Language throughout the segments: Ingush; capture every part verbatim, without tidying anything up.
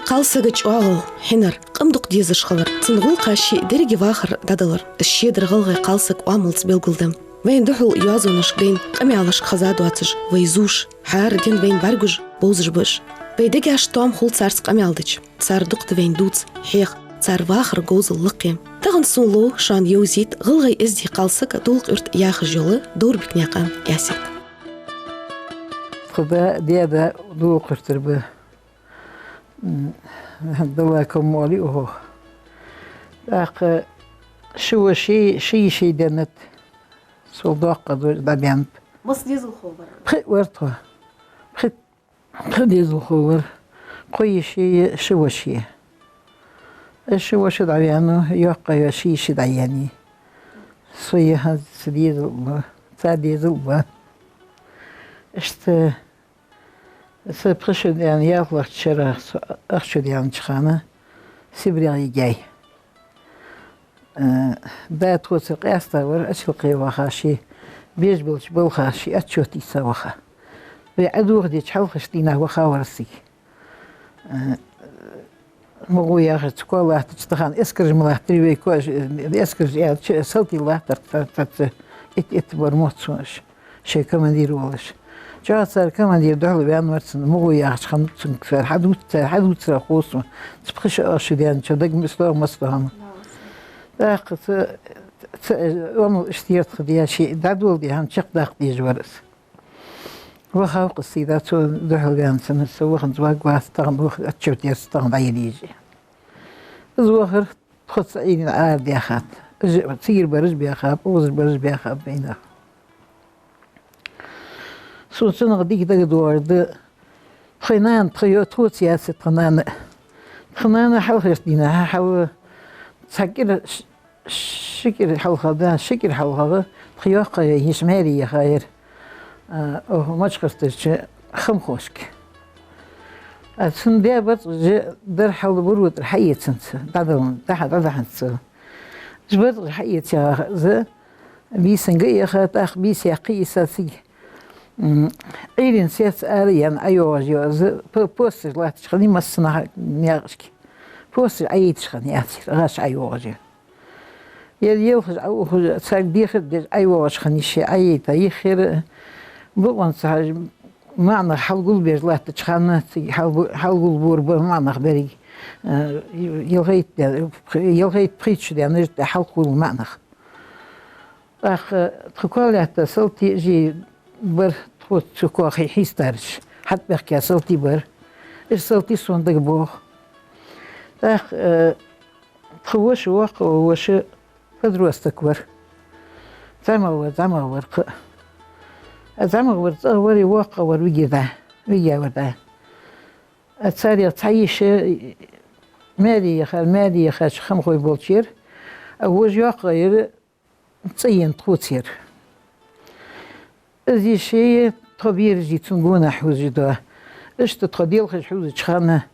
Кхалсага чӀоагӀал, хьинар, къам дукха дезаш хилар, цун гӀулакхаши деррига вахар дӀадалар, из шедар гӀалгӀай кхалсага оамалца белгалду. Вайна духьал йоазонашка дайна къамаьлашка хеза доацаш, вай зувш, хӀара ден вайна бӀаргагуш, бовзаш ба уж. Вай дегаш тоам хул царца къамаьл дича, цар дукха да вайна дувца, хьеха, цар вахара говзал лакхъе. Тахан сона лов шоана йовзийта гӀалгӀай эздий кхалсаг Дулх-Юрта яхаш йола Дорбикнаькъан Ясет. Тха да, даь-да Дулх-Юртара ба. М, Далла ком оалий укхох. ТӀаккха ши воша, ши йиша деннад, сол доккха дож дӀабеннаб. Масса дезалхо вар? Пхиъ вар тхо. Пхи, пхи дезалхо вар. Кхо йиша, ши воша. Э, ши воша дӀаваьннав, йоккхагӀа ши йиша дӀаяьннай. Со яхар цу дезал ба, цу дезал ба. Иштта са пхи шу даьнна ялхлагӀча шера со ахчу даьннача хана СибрегӀа йигай. Э, да тхоца къаьста вар, Ачалкхе ваха ший беш болча балха ший отчёт ийца ваха. Вай Ӏодоха деча хьалхарча дийнахьа ваха вар цига. Э, МагӀо яхача цу коа латтача тахан эскараш ма латтарий вай, коа, эскараш аьлча, салтий латтар ца, ца, ца, итт, итт бар мотт сона уж, шоай командир волаш. ЧӀоагӀа цар командира духьала ваьнна вар цунна, МагӀо яхача хана цунга цар хьадувц-, цар хьадувцар хов сона, цу пхи шу, ах шу даьннача, дага ма стогӀа, ма стогӀа хӀама. ТӀаккха цу, цу, оамал иштта яр тха деш, дӀадоладаь хӀама чакхдаккха дезаш вар из. Вахав-кх из сийдола, цо духьал ваьнна санна, со ваханза ваг вац, тахан ваха отчёт яр са, тахан дӀаяла еза. Из вахар тхо цу Ӏуйранна арадаьхад. Уж, цигара бараш баьхаб, укхазара бараш баьхаб вайнах. Сона цунах дика дагадоагӀаш да, тхоай нана, тха йо-, тхоца яц тха нана. Тха нана хьалхарча дийнахьа хьал цхьа кӀира ш-, ши кӀира хьалха, да, ши кӀира хьалхагӀа тха йоккхагӀа йиша маьре яхаяр, а, оаха Мочкъий-Юртарча хамхошка. А цун даь барзкъаж дар хьал буро тӀара хьаэцанза, дӀадаланза, дӀа-, дӀадахьанза. Уж барзкъаж хьаэца яхар из, бийсанга а яха, тӀаккха бийса яьккха а йиса цига, м, Ӏуйранна сецца ара а яьнна, ӀойоагӀаш я из, по-, посташ латташ хиннай массанахьа наькъашка. Посташ Ӏойийташ хиннаяцар, гӀаш ӀойоагӀаш я. Ер елхаш Ӏоухаш, царга дехар деш ӀойоагӀаш хиннай ше, Ӏойийта йиххьера, бокъонца хьажа, маӀа нах хьалгулбеш латтача хана, цига хьалгу-, хьалгулбора ба маӀа нах берриг, э, ялхайтта де-, ялхайтта-пхийтта шу даьнна, уж тӀа хьалкхувл маӀа нах. ТӀаккха тха коа лаьтта салтий жий бар, тхоца цу коа хий-, хьийстараш, хьатӀабаьхка салтий бар. Уж салтий сона дагабоагӀа. ТӀаккха, э, тха воша, воккхагӀа воша подросток вар. ЗӀамагӀа вар, зӀамагӀа вар-кх. А зӀамагӀа вар цӀагӀа вар, воккхагӀа вар вига да, вига вар да. А царех цхьа йиша маьре яхар, маьре яхача хамхой болча яр, а вож йоккхагӀа яр, цӀаена тхоца яр. Из йишеи тха бераши цун гонахьа хьувзаш да. Иштта тхо делхаш хьувзача хана,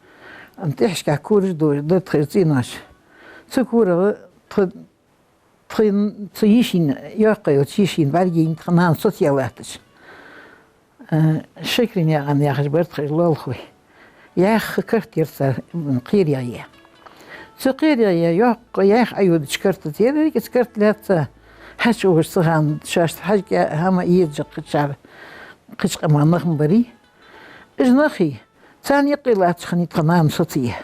ам, тӀехьашкахьа кораш да, да тха цӀенош. Цу корагӀа тха, тха, цу йишийна, йоккхагӀа йолча йишийна бӀаргаяйнай тха нана соцаяь латташ. Э, Шекриняган яхаш бар тха лоалахой. Яьха карт яр цар, м, кхерагӀа я. Цу кхерагӀа я йоккха, яьха Ӏойодача картаца, ер рикӀаца карт лаьца, хьачугӀаш ца хана, шоашта хьажкӀа хӀама езача кхычар, кхыча къаман нах ма барий. Уж нахи, царна юкъе латташ хиннай тха нана соцаяь.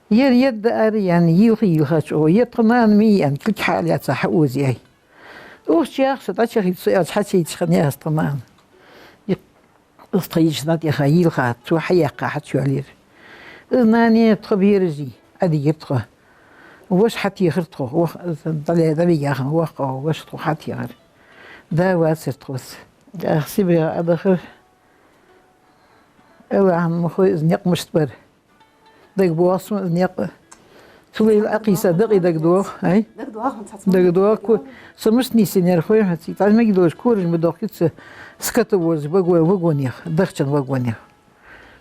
Ер едда ара яьнна, йийлха-йийлхача оагӀув, ер тха нана ма йий аьнна, кулг хьа а лаьца, хьаозаяьй. Укх чу яха со дӀачахийта, со аьлча, хьачуйийцаш хиннай аз тха нана. Из тха йиша дӀатӀаяха, йийлха, цо хьаяьккха хьачуйоалаяьй. Из нане тха бераши Ӏодигар тхо. Воша хьатехар тхо, вох-, дӀале-, дӀавига хана воккхагӀа воша тхо хьатехар. Да вацар тхоца. ТӀаккха СибрегӀа Ӏодахар. Аллахьа ма хой из никъ мишта бар. ДагадоагӀа сона из никъ. Цу лайла Ӏокхийса дакъий дагадоагӀа, ай? ДагадоагӀа, хӀанз цхьацца. ДагадоагӀа, ку-, со мишта нийсъеннаяр хой хьона цига. ТӀаккха мегаш долаш кораш ма дохкий цу скотовоза вагон-, вагонех, дахчан вагонех.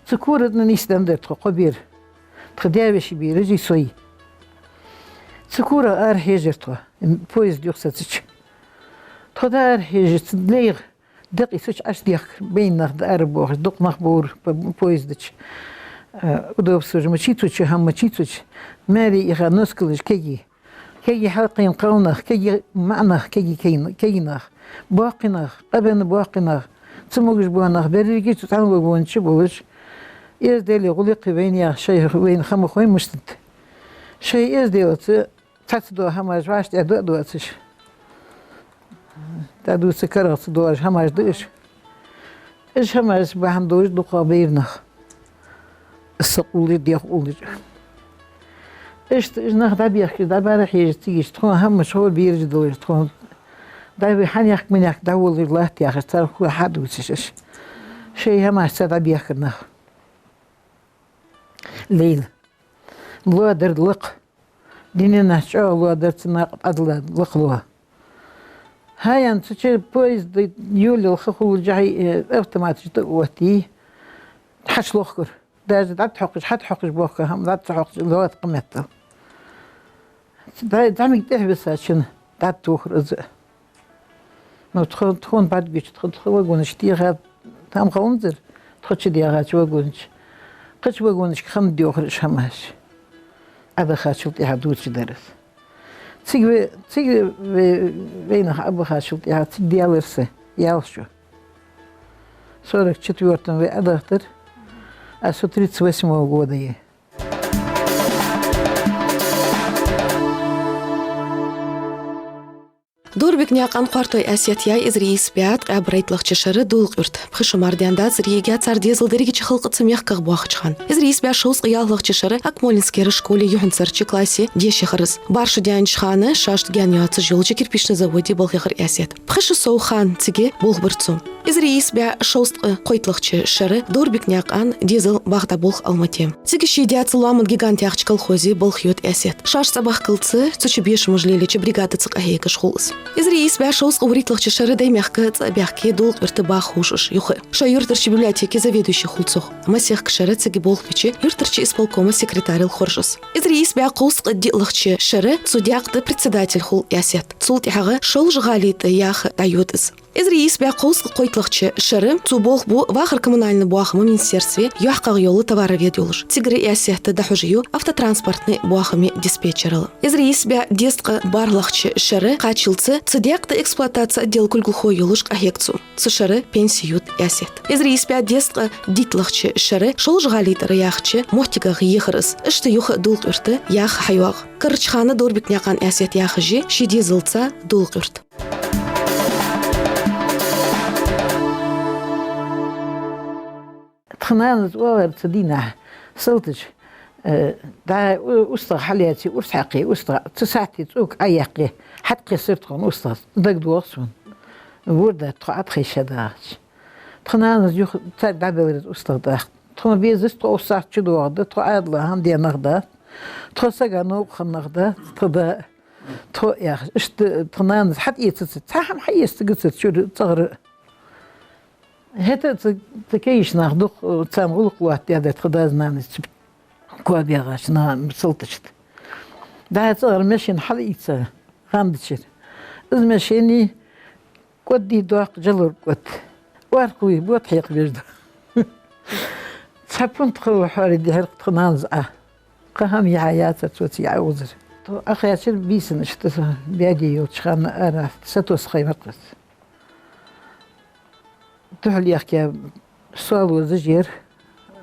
Цу кора тӀа нийсденнадар тхо, кхо бер. Тха даь-веший бераши сои. Цу корах арахьежар тхо, поезд юхасецача. Тхо дӀаарахьежача, цу лайга дакъий цу чу Ӏочудехкар, байна нах дӀаарабоахаш, дукха нах бовра по-, поезда чу. Э, удобство же мичай цу чу, хӀама мичай цу чу. Маьре иха носкалаш кегий. Кегий хьалкхийна кхалнах, кегий маӀа нах, кегий кегий-, кегий нах. Боккхий нах, къабенна боккхий нах. Цамогаш бола нах, берригаш цу цхьан вагон чу болаш. Эздели гӀулакхи вайна яха, шоай вайна хӀама хой мишта да. Шоай эзделаца цхьацца дола хӀамаш вӀаштӀехьа доа а доацаш. ДӀадувца карагӀца дола хӀамаш да уж. Уж хӀамаш бахьан долаш дукхагӀа байра нах. Са къуллуш, дегӀ къуллуш. Иштта уж нах дӀабехкаш, дӀабӀарахьежаш цига, иштта тхона хӀама шоай бераш долаш, тхона дӀа вай хьанехк-минехк дӀаволлаш латта яхаш, цар хьадувцаш уж. Шоай хӀамашца дӀабехкар нах. Лейла. Лоа дар лакха. Дийнахьа чӀоагӀа лоа дар, цу наькъа тӀа лакха лоа. ХӀаьта цу чура поезд йолаяле ха хулача хана, э, автоматаш тӀа оттае, хьачулохкар. Даже дӀатӀахьокхаш, хьатӀахьокхаш бохка хӀама, дӀатӀахьокхаш лоа тӀа къаметтал. ДӀа-, зӀамига тӀехьависачунна дӀатӀатохар из. Ну, тхо-, тхона бӀаргагуча, тхо, тха вагонашка тӀехьа, там хӀама хиннадацар, тхо чу дегӀача вагонашка. Кхыча вагонашка хиннад йоахар уж хӀамаш. Ӏодахачул тӀехьагӀа дувцаш дар из. Цига вай, цига вай, вайнах Ӏобахачул тӀехьагӀа цига даьлар са, ялх шу. Сорок четвёртом вай Ӏодахийтар, а со тридцать восьмого года я. Дорбекнаькъан Кхоартой Асет яй эзар ийс бӀаь ткъаь берхӀитталагӀча шера Долакха-Юрта. Пхи шу мара даьнна дацар йиӀиг цар дезал дерригача халкъаца мехках боахача хана. Эзар ийс бӀаь шовзткъеи ялхлагӀча шера Акмолинскера школе юхьанцарча классе деша яхар из. БархӀ шу даьннача хана шоашта гаьна йоацаш йолча кирпични заводе болх яхар Асета. Пхи шу сов хана цига болх бир цун. Эзар ийс бӀаь шовзткъеи кхойтталагӀча шера Дорбекнаькъан дезал бакъда болх Алмате. Цига ший даьца «Лоаман гигант» яхача колхозе болх йода Асет. Шоаш цӀабахкалца цу чу беша мужа лелача бригадаца къахьегаш хул из. Эзар ийс бӀаь шовзткъеи вурийтталагӀча шера Даймехка цӀа а баьхке, Долакха-Юрта баха ховш уж юха. Шоай юртарча библиотеке заведующи хул цох. Масех шера цига болх бича юртарча исполкома секретарел хоржа из. Эзар ийс бӀаь кховзткъеи диълагӀча шера цу даькъ тӀа председатель хул Асет. Цул тӀехьагӀа Шолжа-ГӀалий тӀа яха дӀайода из. Эзар ийс бӀаь кховзткъеи кхойтталагӀча шера цо болх бу вахара-коммунальни боахама министерстве йоккхагӀа йола товаровед йолаш. Цигара Асета дӀахьош я автотранспортни боахама диспетчерал. Эзар ийс бӀаь дезткъеи бархӀлагӀча шера кхаччалца цу даькъ тӀа эксплуатаци отдела кулгалхо йолаш къахьег цо. Цу шера пенсе юд Асет. Эзар ийс бӀаь дезткъеи дийтлагӀча шера Шолжа-ГӀалий тӀара яхача моттигах ехар из. Иштта юха Долакха-Юрта яха хьайоагӀа. Карарча хана Дорбекнаькъан Асет яхаш я ший дезалца Долакха-Юрта. Тха нанас оалар цу дийнахьа, салтача, э, дӀа у-, устагӀа хьалаьце, урс хьакхе, устагӀа цу сахьте цӀока Ӏояьккхе, хьатӀакхессар тхона устагӀа, дагадоагӀа сона. Ворда тхо Ӏодахийша дагӀача. Тха нанас юха царга дӀабелар из устагӀа даккха. Тхона безаш тхо устагӀа чудоагӀаргда, тхо Ӏаьдала хӀама де нах да, тхо сага новкъа хинна нах да, тха да. Тхо яхаш, иштта тха нанас хьатӀаэцац, цхьа хӀама хьаэцаргьяц цу чура цӀагӀара. ХӀаьта а цу, цу кагийча наха дукха царна гӀулакх лоаттадаьдар тха дас-нанас цу коа баьгӀача на-, салташта. ДӀа цӀагӀара машен хьалаийца хандачара. Из машени кӀоддий доккха джалор кӀод. Оаркхуй бот хьекха вежда. Цхьа пунт хала хьори дихьар тха нанас Ӏа. Кхы хӀама яхьа яцар цо цига Ӏоузар. Тхо Ӏохаьчар бийсанна, иштта баьде йолча хана ара сатосса хай мара тхо. Духьалехка суалозаш яр,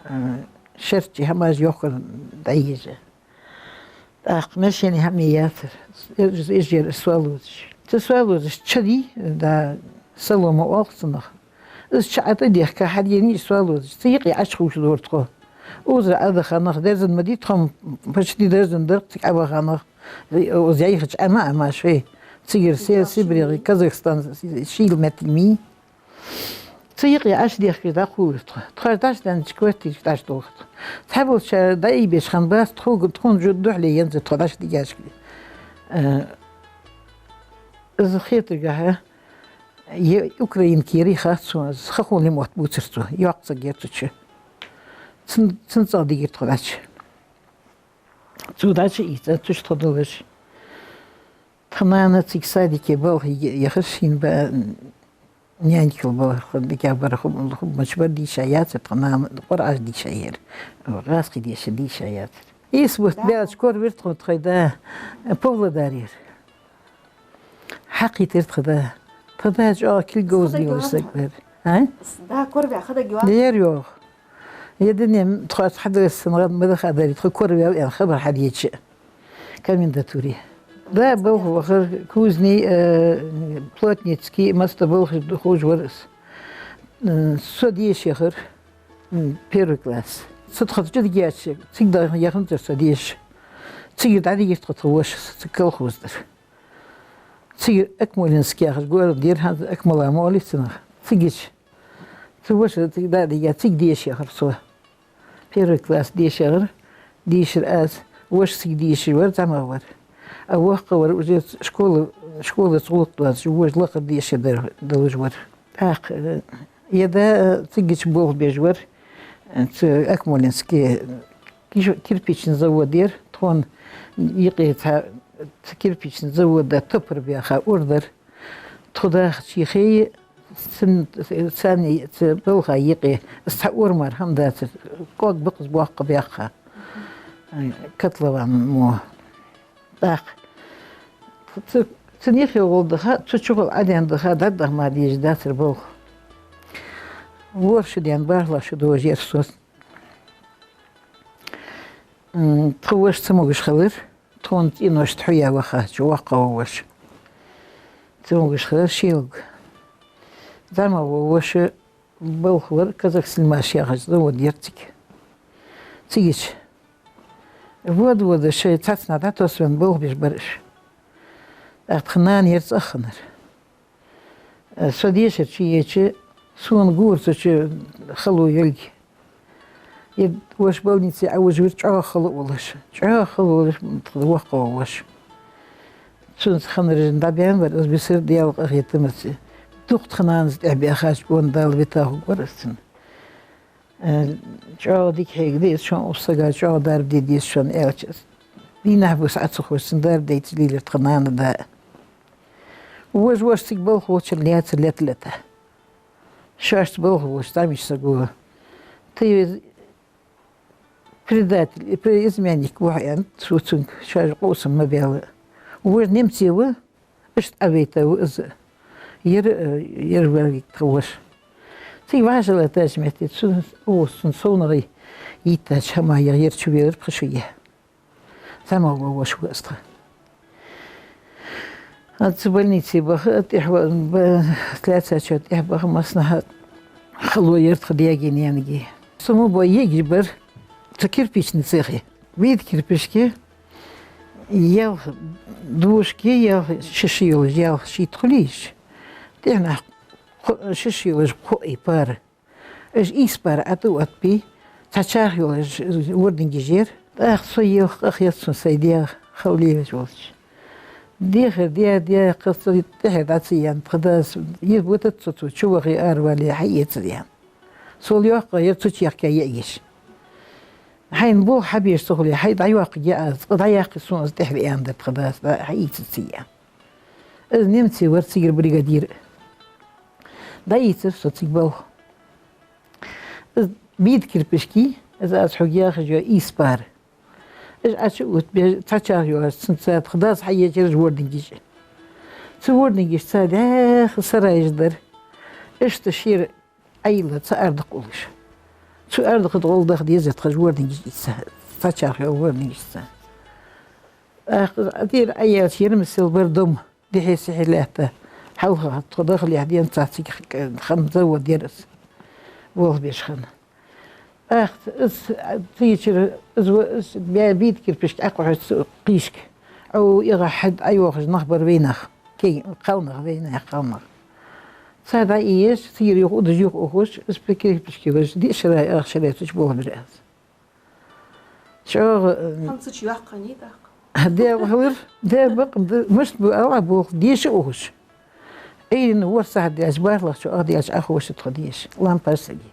э, шерчи хӀамаш йохкар дӀаежа. ТӀаккха машени хӀама яцар, эш яр суалозаш. Цу суалозаш чадий, да, салома оалаш цунах. Из чу Ӏа тӀадехка, хьадена из суалозаш. Цу юкъе Ӏочухувш дора тхо. Узра Ӏодаха нах дерзан ма дий тхо-м, почти дерзан дар цига Ӏобаха нах. Из яйхача Ӏама, Ӏама шоай. Цигара Се-, СибрегӀа, Казахстан, шийла меттиг мий. Цу юкъе Ӏочудехкаш дӀакхувлар тхо. Тхо дӀачуденнача квартирашка дӀачудолхар тхо. Цхьаболчар дӀаайбеш хиннабац, тхога, тхона жу-, духьале ензар тхо дӀачудигашка. Э, из хетаргахьа, е украинка ярий хац сона, из хахули мотт бувцар цо, йоккха саг яр цу чу. Цун, цун цӀагӀа дигар тхо дӀачу. Цо дӀачуийца, цу чу тхо долаш. Тха нана цига садике балха е-, ехаш, шийна ба-, Нянькал балха дика бар, хӀу-, хӀу-, мача бар дийша яцар тха нана, Къуръаш дийша яр. ГӀазкхий деша дийша яцар. Ийс бутт баьлча коравир тхона тхоай да, Павлодарера. Хьакхийтар тха да. Тха да чӀоагӀа кулг говза лелаш саг вар. А? Да, кораваь ха дагайоагӀий? Яр йоах. Е дунен тхоца хьадоссанагӀа ма дахадари, тха кораваьв аьнна хабар хьадеча комендатуре. Да, балха вахар, кузни, э, плотницки, масса балхаш хулаш вар из. М, со деша яхар, м, первый класс. Со тха чу дигача, цига да яханзар со деша. Цига дӀадигар тха тха воша, цига колхоз дар. Цига Акмолинск яхаш город яр, хӀанз Акмола ма оалий цунах. Цигача. Цу воша цига дӀадига, цига деша яхар со. Первый класс деша яхар, дийшар аз. Воша цига дийша вар, зӀамагӀа вар. А воккха вар уже школа, школаца гӀулакх доацаш, вож лакхара деша дар, долаш вар. ТӀаккха, э, е да, э, цигача болх беш вар, э, цу Акмолинске, э, киш-, кирпичный завод яр, тхона юкъе цхьа, цу кирпичный завода топор баьха ура дар. Тхо дахача хий, цун, царна, цу балха юкъе, из цхьа ура мара хӀама дацар, ког ба-кх из боккха баьха. Ай, котлован мо. ТӀаккха цу, цу нихе гӀолла даха, цу чугӀолла Ӏаден даха, дӀадаха мара дезаш дацар балха. ВорхӀ шу даьнна, бархӀлагӀа шу долаш яр со. М, тха воша ца могаш хилар, тхона цӀеношта хьоаяь вахача, воккхагӀа воша. Ца могаш хилар шелга. ЗӀамагӀа воша балха вар, Казахсельмаш яхаш завод яр цига. Цигача. Вода-вода шоай цхьаццанахьа дӀатоссавенна балха беш бар уж. ТӀаккха тха нана яр цӀагӀа хиннар. Э, со дешар чуеча, сона гур цу чу хало йолга. Е воша больнице Ӏовужавир чӀоагӀа хало волаш. ЧӀоагӀа хало волаш, тха воккхагӀа воша. Цунца хиннараш дӀабаьнна бар, из бисар Даьла къахетамца. Дукха тха нанас тӀехьа баьхача гонна Дала вита хургвар из цунна. Э, чӀоагӀа дика хьега деза шоана, укх сага чӀоагӀа дарба де деза шоана, аьлча, дийнахьа-бус Ӏа ца ховш, цунна дарба дайта лелар тха нана-да. Вож-вож цига балха волча лаьцар лета-лета. Шоашца балха волча зӀамигача саго: «Ты предатель, и пре-, изменник ва хьо», — аьннад цо цунга, шоаш къовсам ма баьлла. Вож немце ва, иштта Ӏавайта ва из. Ер, э, ер вар вик тха воша. Цига вӀашагӀлеттача метте цу, о, цун совнагӀий йиттача хӀамаех ер чувелар пхи шу я. ЗӀамагӀа воша ва из тха. Аз цу больнице баха, тӀехьа ва-, ба-, лаьцача тӀехьа баха, массанахьа хало яр тха даьгеи наьнагеи. Со ма бой, егаш бар цу кирпичный цехе. Бида кирпишке ялх душки, ялх шиша йолаш, ялх шийтта хулий уж. ТӀехьнахьа кхо-, шиша йолаш кхоъ пара. Уж ийс пара ӀотӀаоттабий, цхьа чарх йолаш вордангаш яр. ТӀаккха со елха къахетац сона сай даьга, хала лелаш волча. Дехар даь, даь, кхы со тӀехьа дӀа ца яьнна, тха дас, е ватац со цо, чу вахе, аравале, хьаэцар аьнна. Сол йоккха яр, цу чехка яа йиш. Хьайна болх хьабеш ца хуле, хьай дӀайоаккхаргья аз, цкъа дӀаяккхе сона из тӀехьа ве аьннадар тха дас, дӀа-, хьаийцар ца яь. Из немце вар цигара бригадир. ДӀаийцар со цига балха. Из бида кирпишкий, из аз хьога яхаш йола ийс пара. Уж Ӏочу оттабеш, цхьа чарх йолаш, цунца тха дас хьаечар уж вордангаш. Цу вордангашца дӀаьха сарайш дар. Иштта шера Ӏайла цхьа аьрдакх уллаш. Цу аьрдакха тӀа гӀолла даха дезар тха уж вордангаш ийца, цхьа чарх йола вордангашца. ТӀаккха тӀера Ӏаяьлча, ер масал бар дом, дехьа-сехьа лаьтта, хьалха тхо дахалехь денз цхьацца цига х-, хинна завод яр из, болх беш хинна. ТӀаккха из, цигачара из ва-, из бе-, бида кирпишка Ӏокхухьаш цу кхишка. Ӏо-, игӀа хьад Ӏойохаш нах бар вайнах, кегий кхалнах, вайнаьха кхалнах. Цар дӀаийцаш, цигара юха удаш юха ухаш, из пе кирпишка ваш, диъ шера, ах шера цу чу болх бир аз. ЧӀоагӀа, э, хӀанз цу чу йоаккхий тӀаккха? Даьра хилар, даьра бакъ, д-, мишта ба ала болх, деша ухаш. Ӏуйранна ворхӀ сахьат даьлча, бархӀлагӀча чу ах даьлча, Ӏоховша тхо деша, лампаш саги.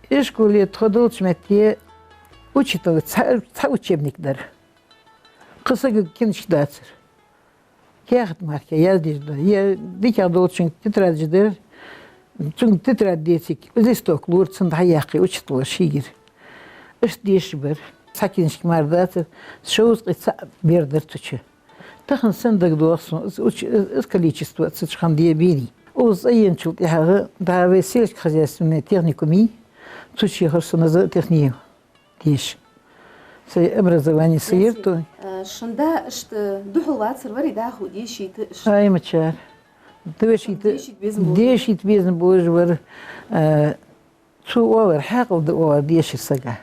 Ишколе тхо долча метте учитель цхьа, цхьа учебник дар. Кхы сагага кинашка дацар. каьхат марке яздеш дар. Е дикагӀа долчунга тетрадь дар, цунга тетрадь деций, листок лора, цунна дӀаяьккхай учитело шийгара. Иштта дешаш бар. Цхьа книжка мара дацар, шовзткъеи цаӀ бер дар цу чу. Тахан санна дагадоагӀа сона, из уч-, из, из количество цу чу хиннадий, бийрий. Укхаза цӀаенначул тӀехьагӀа дӀа вай сельскохозяйственный техникуме, цу чу яхар сона зоотехник деша. Сай образование са яр тхо. Э, шун да иштта духьал вацар варий, дӀахо дешийта иштта? Ай, мичара. Дешийта, дешийта безам болаш вар. Дешийта безам болаш вар. Э, цо оалар, хьаькъал да оалар дешара сага.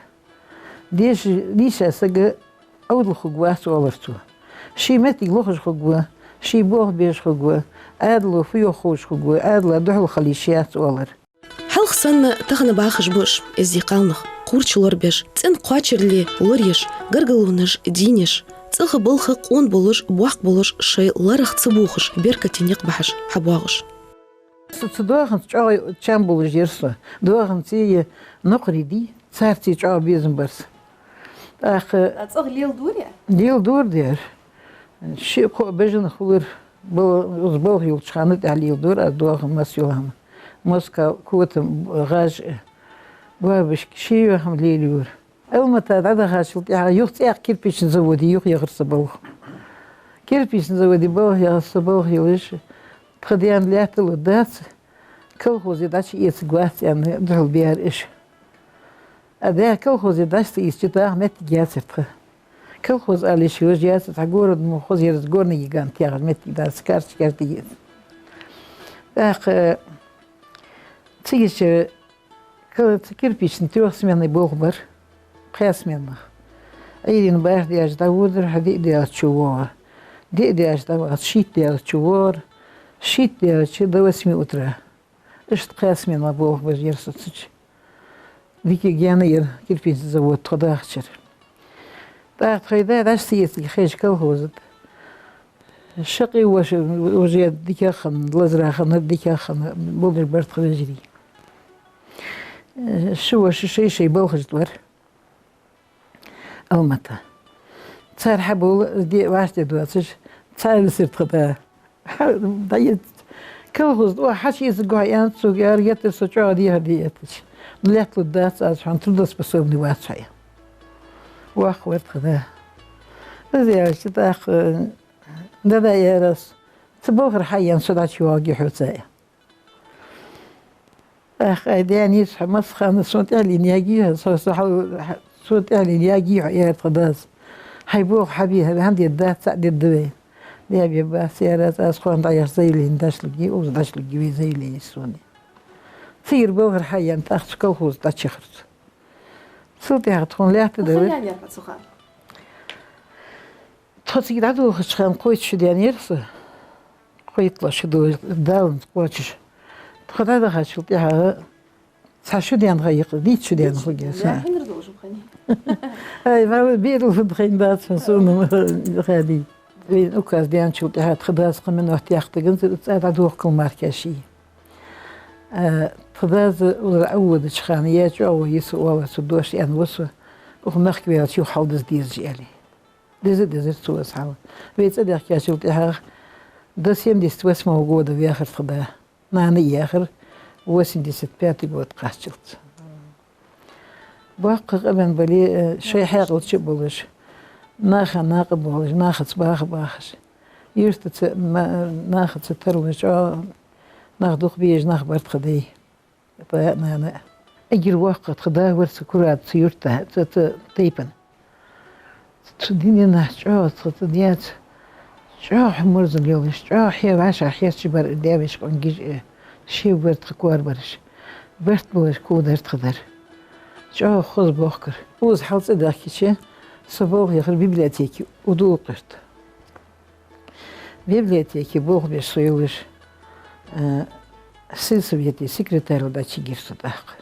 Деша, дийша саг Ӏовдал хургвац оалар цо. Ший моттиг лохаш хургва, ший болх беш хургва, Ӏаьдало фу йоах ховш хургва, Ӏаьдала духьал хила йиш яц оалар. Хьалха санна тахан бахаш ба уж, эздий кхалнах, кхуврч лорабеш, цӀен кхоачарале лораеш, гаргалонаш дийнъеш, цӀагӀа балха къона болаш, боккха болаш, шоай ларах ца бохаш, беркате никъ бахьаш хьабоагӀаш. Со цу доаханца чӀоагӀа чам болаш яр со. Доаханца е нокхарий дий, царца чӀоагӀа безам бар са. ТӀаккха... А цӀагӀа леладора? Леладора дера. Ши-кхо бежана хулар, бал-, уз балха йолча хана тӀехьа леладора аз доахан масса йола хӀама. Москал, Котам, ГӀаж, Бабушка, ши йола хӀама лелайора. Алмата дӀадахачул тӀехьагӀа юха цӀаькха кирпичный заводе юха яхар са балха. Кирпичный заводе балха яхар са балха йолаш, тха даьна лаьтта лургдац, колхозе дӀачуэцаргвац аьнна, духьал баьр уж. А даь колхозе дӀа ца ийцача, даха моттиг яцар тха. Колхоз ала йиш йолаш яцар тха, город мо хоза яр из, горный гигант яхаш моттиг дац, карточка тӀа я из. ТӀаккха цига чу Ка-, ца кирпичный трёхсменный болх бар, пхеа сменах. Ӏуйрийна бархӀ даьлча дӀаводар хьо, диъ даьлча чу воагӀар. Диъ даьлча дӀаваха, шийтта даьлча чу воагӀар, шийтта даьлча до восьми утра. Иштта пхеа сменах болх беш яр со цу чу. Дикка гаьна яр кирпичный завод тхо дахача. ТӀаккха тхоай даь дӀа ца эцаргья хайча колхоза тӀа. Шаккхе воша уже дикагӀа хинна, лазарах хиннар дикагӀа хинна, болаш бар тха вежарий. Ши воша шоай-шоай балхаш тӀа вар Алмата. Цар хьабовла, де вӀаштӀехьа доацаш, цар висар тха да. Хьа-, дӀаэц. Колхоз тӀа хьачуэцаргва хьо, аьннад цо, яр геттара со чӀоагӀа дехар де эттача. Лаьтта лургдац аз хьона, трудоспособный вац хьо, аьнна. Воккха вар тха да. Из аьлча, тӀаккха, э, да-да, аьлар аз, цу балхара хьаена со дӀачуйоагӀаргья хьоца, аьнна. Ах, ай, даьна, из хьо массахана сона тӀехьале ягий, со, со хьал-, хьа-, сона тӀехьале ягий хьо, аьлар тха дас. Хьай болх хьабе, хьа хӀама дергдац, цхьаъ дергда вай. Даь бе бац, аьлар аз, аз кхоана дӀаяхача заявлени дӀалургья, укхаза дӀалургья вай заявлени сона. Цигара балхара хьаена, тӀаккха цу колхозе дӀачуяхар цо. Цул тӀехьагӀа тхона лаьтта далар. Тхо цига дӀадолхача хана кхойтта шу даьнна яр со. КхойтталагӀа шу да-, даланза кхоачаш. Тхо дӀадахачул тӀехьагӀа цхьа шу даьнна ха йикъ, дийтта шу даьнна хургья са. Ай, валлахӀи, берал фу да хайнадац хьона сона, хадий. Вайна указ даьнначул тӀехьагӀа тха дас кхы минот яхтаганзар, цӀа дӀадохкал маркаши. Э, тха дас узара Ӏоводача хана, е чӀоагӀа йиса оалар цу дош, аьнна ва со, укх мехка ваьлча юха хьалдиза дезаш, аьле. Деза, дезар цо из хьал. Вай цӀадаьхкачул тӀехьагӀа до семьдесят восьмого года ваьхар тха да. Нана а яьхар восемьдесят пятый год кхаччалца. Боккха къамаьл бале, э, шоай хьаькъал чу а болаш, наха накъа болаш, нахаца баха бахаш. Юртаца, ма-, нахаца тарлуш, чӀоагӀа нах дукха безаш нах бар тха дай. Папа а, нана а. Эггара воккха тха да вар цу курада, цу юрта, цу, цу тайпан. Цу динах чӀоагӀа тха цу даьца, чӀоагӀа хьамурзал йолаш, чӀоагӀа хье вӀашагӀкхеташ бар даь-веший къонгаш, э, ше вар тха корабараш. Барт болаш кхо дар тха дар. ЧӀоагӀа хоза бохкар. Укхаза хьал цӀадаьхкача, со болх яхар библиотеке, Удул-Юрта. Библиотеке болх беш со йолаш, э, сельсовете секретарел дӀачуйигар со тӀаккха.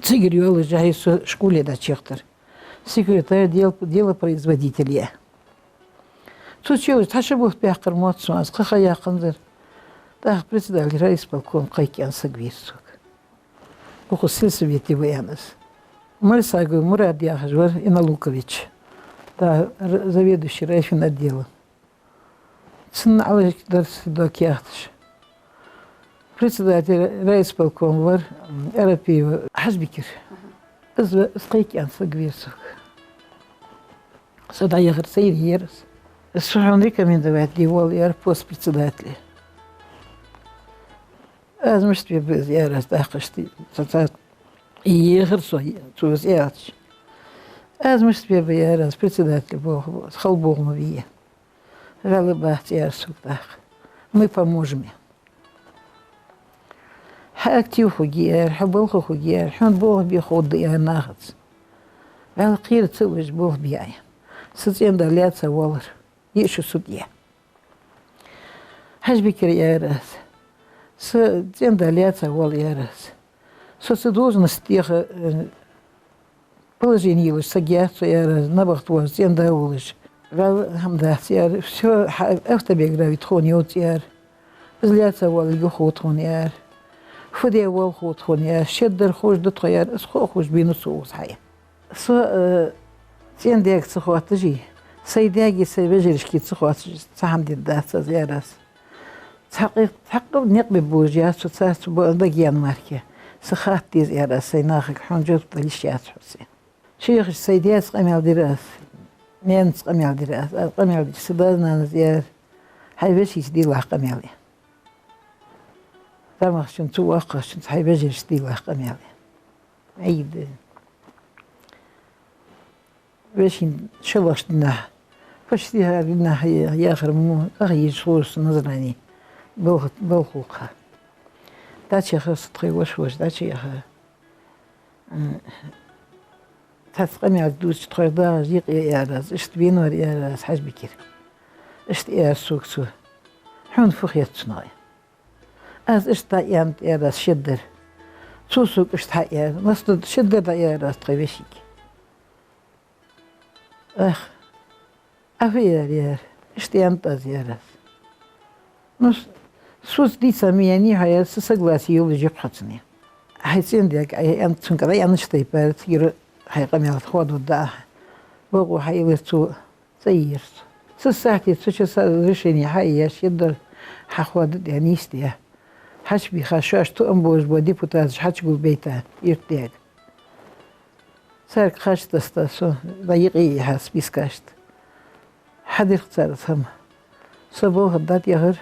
Цигара йолаш хьай со школе дӀачуяхийтар. Секретарь дел-, делопроизводитель я. Цу чу йолаш цхьа шу бутт баьккхар мотт сона, аз кхы ха яьккханзар. ТӀаккха председатель райисполкома кхайка аьнна саг вийр сога. Укхаза сельсовете ва аьнна аз. Мальсагов Мурад яхаш вар, Иналукович. Да, р-, заведующий райфинотделом. Цун Ӏалашка дар са дог кехаташ. Председатель райисполкома вар, м, Арапиев Хьажбикир. Из ва-, из кхайкаенна саг вер сога. Со дӀаяхар, сайре яр из. Со хьона рекомендовать де воалл, яр, пост председателя. Аз мишта ве ба из, яр аз, тӀаккха иштта, цхьа, цхьа, яхар со, цо из аьлча. Аз мишта ве ба, яр аз, председатель болх, хала болх ма бий. ВӀалла бац, яр сога тӀаккха. Мы поможем. Хьо актив хургья, яр, хьо балха хургья, яр, хьона болх бе ховргда, яр, нахаца. ВӀалла кхера ца веш болх бе Ӏа. Са цӀен-да лаьца воаллар. Е шу суд е. Хьажбикир, яр аз. Са цӀен-да лаьца воалл, яр аз. Со цу должности тӀа, э, положени йолаш саг яц со, яр аз, набахта воацаш, цӀен-да волаш. ВӀалла хӀама дац, яр, всё, хьа-, автобиографи тхона йовз, яр. Из лаьца воаллар хов тхона, яр. Фу де воалл хов тхона, яр. Шедар ховш да тхо, яр. Из хов ховш бийна со укхаза хьай. Со, э, цӀен-даьга ца хоатташ, сай даьгеи сай вежарашкеи ца хоатташ, цхьа хӀама дергдац аз, яр аз. Цхьаккха, цхьаккха никъ бе болаш яц со, царца ба-, дагаяьнна мара. Са хатта деза, яр аз, сай нахага, хьона жоп дала йиш яц хьона са. Ший яхача сай даьца къамаьл дир аз, наьнаца къамаьл дир аз, аз къамаьл дича са дас-нанас, яр, хьай вешийца делахь къамаьл, яр. ЗӀамагӀчунца, воккхагӀчунца, хьай вежарашца делахь къамаьл, яр. Ай да. Вешийна шоллагӀча дийнахьа, почти хӀара дийнахьа яхар мо, ах, езаш хулар со Назране, балха-, балха гӀулакха. ДӀачуяхар со, тхоай воша-воша дӀачуяхар. М, цхьацца къамаьл дувцача тхоай дагӀаш юкъе, яр аз, иштта венавар, яр аз, Хьажбикир. Иштта аьлар сога цо: «Хьона фу хет цунах?» Аз иштта дӀааьннад, яр аз, шедар. Цо сога иштта хьааьннад. Массадола шедар дӀааьннад аз тхоай вешийга. Ах, Ӏа фу аьлар, яр? Иштта аьннад аз, яр аз. Ну, с-, соца дийца ма яьннай хьо, яр, са согласи йолаш я-кх хьо цунна. Хьай цӀен-даьга Ӏа аьннад, цунга дӀааьннача тайпара, цигара хьай къамаьл хоадергда Ӏа. Бокъо хьаелар цо, цӀаерзар цо. Цу сахьте цу часа решени хьаеш, шедар хьахоададеш, нийсдеш. Хьачубийха шоаш тоам болаш бола депутаташ хьачугулбайта юртдаьга. Царга харц даста со, дӀа юкъе яьха спискашта. Хьадир-кх цар из хӀама. Со болх дӀатӀаяхар.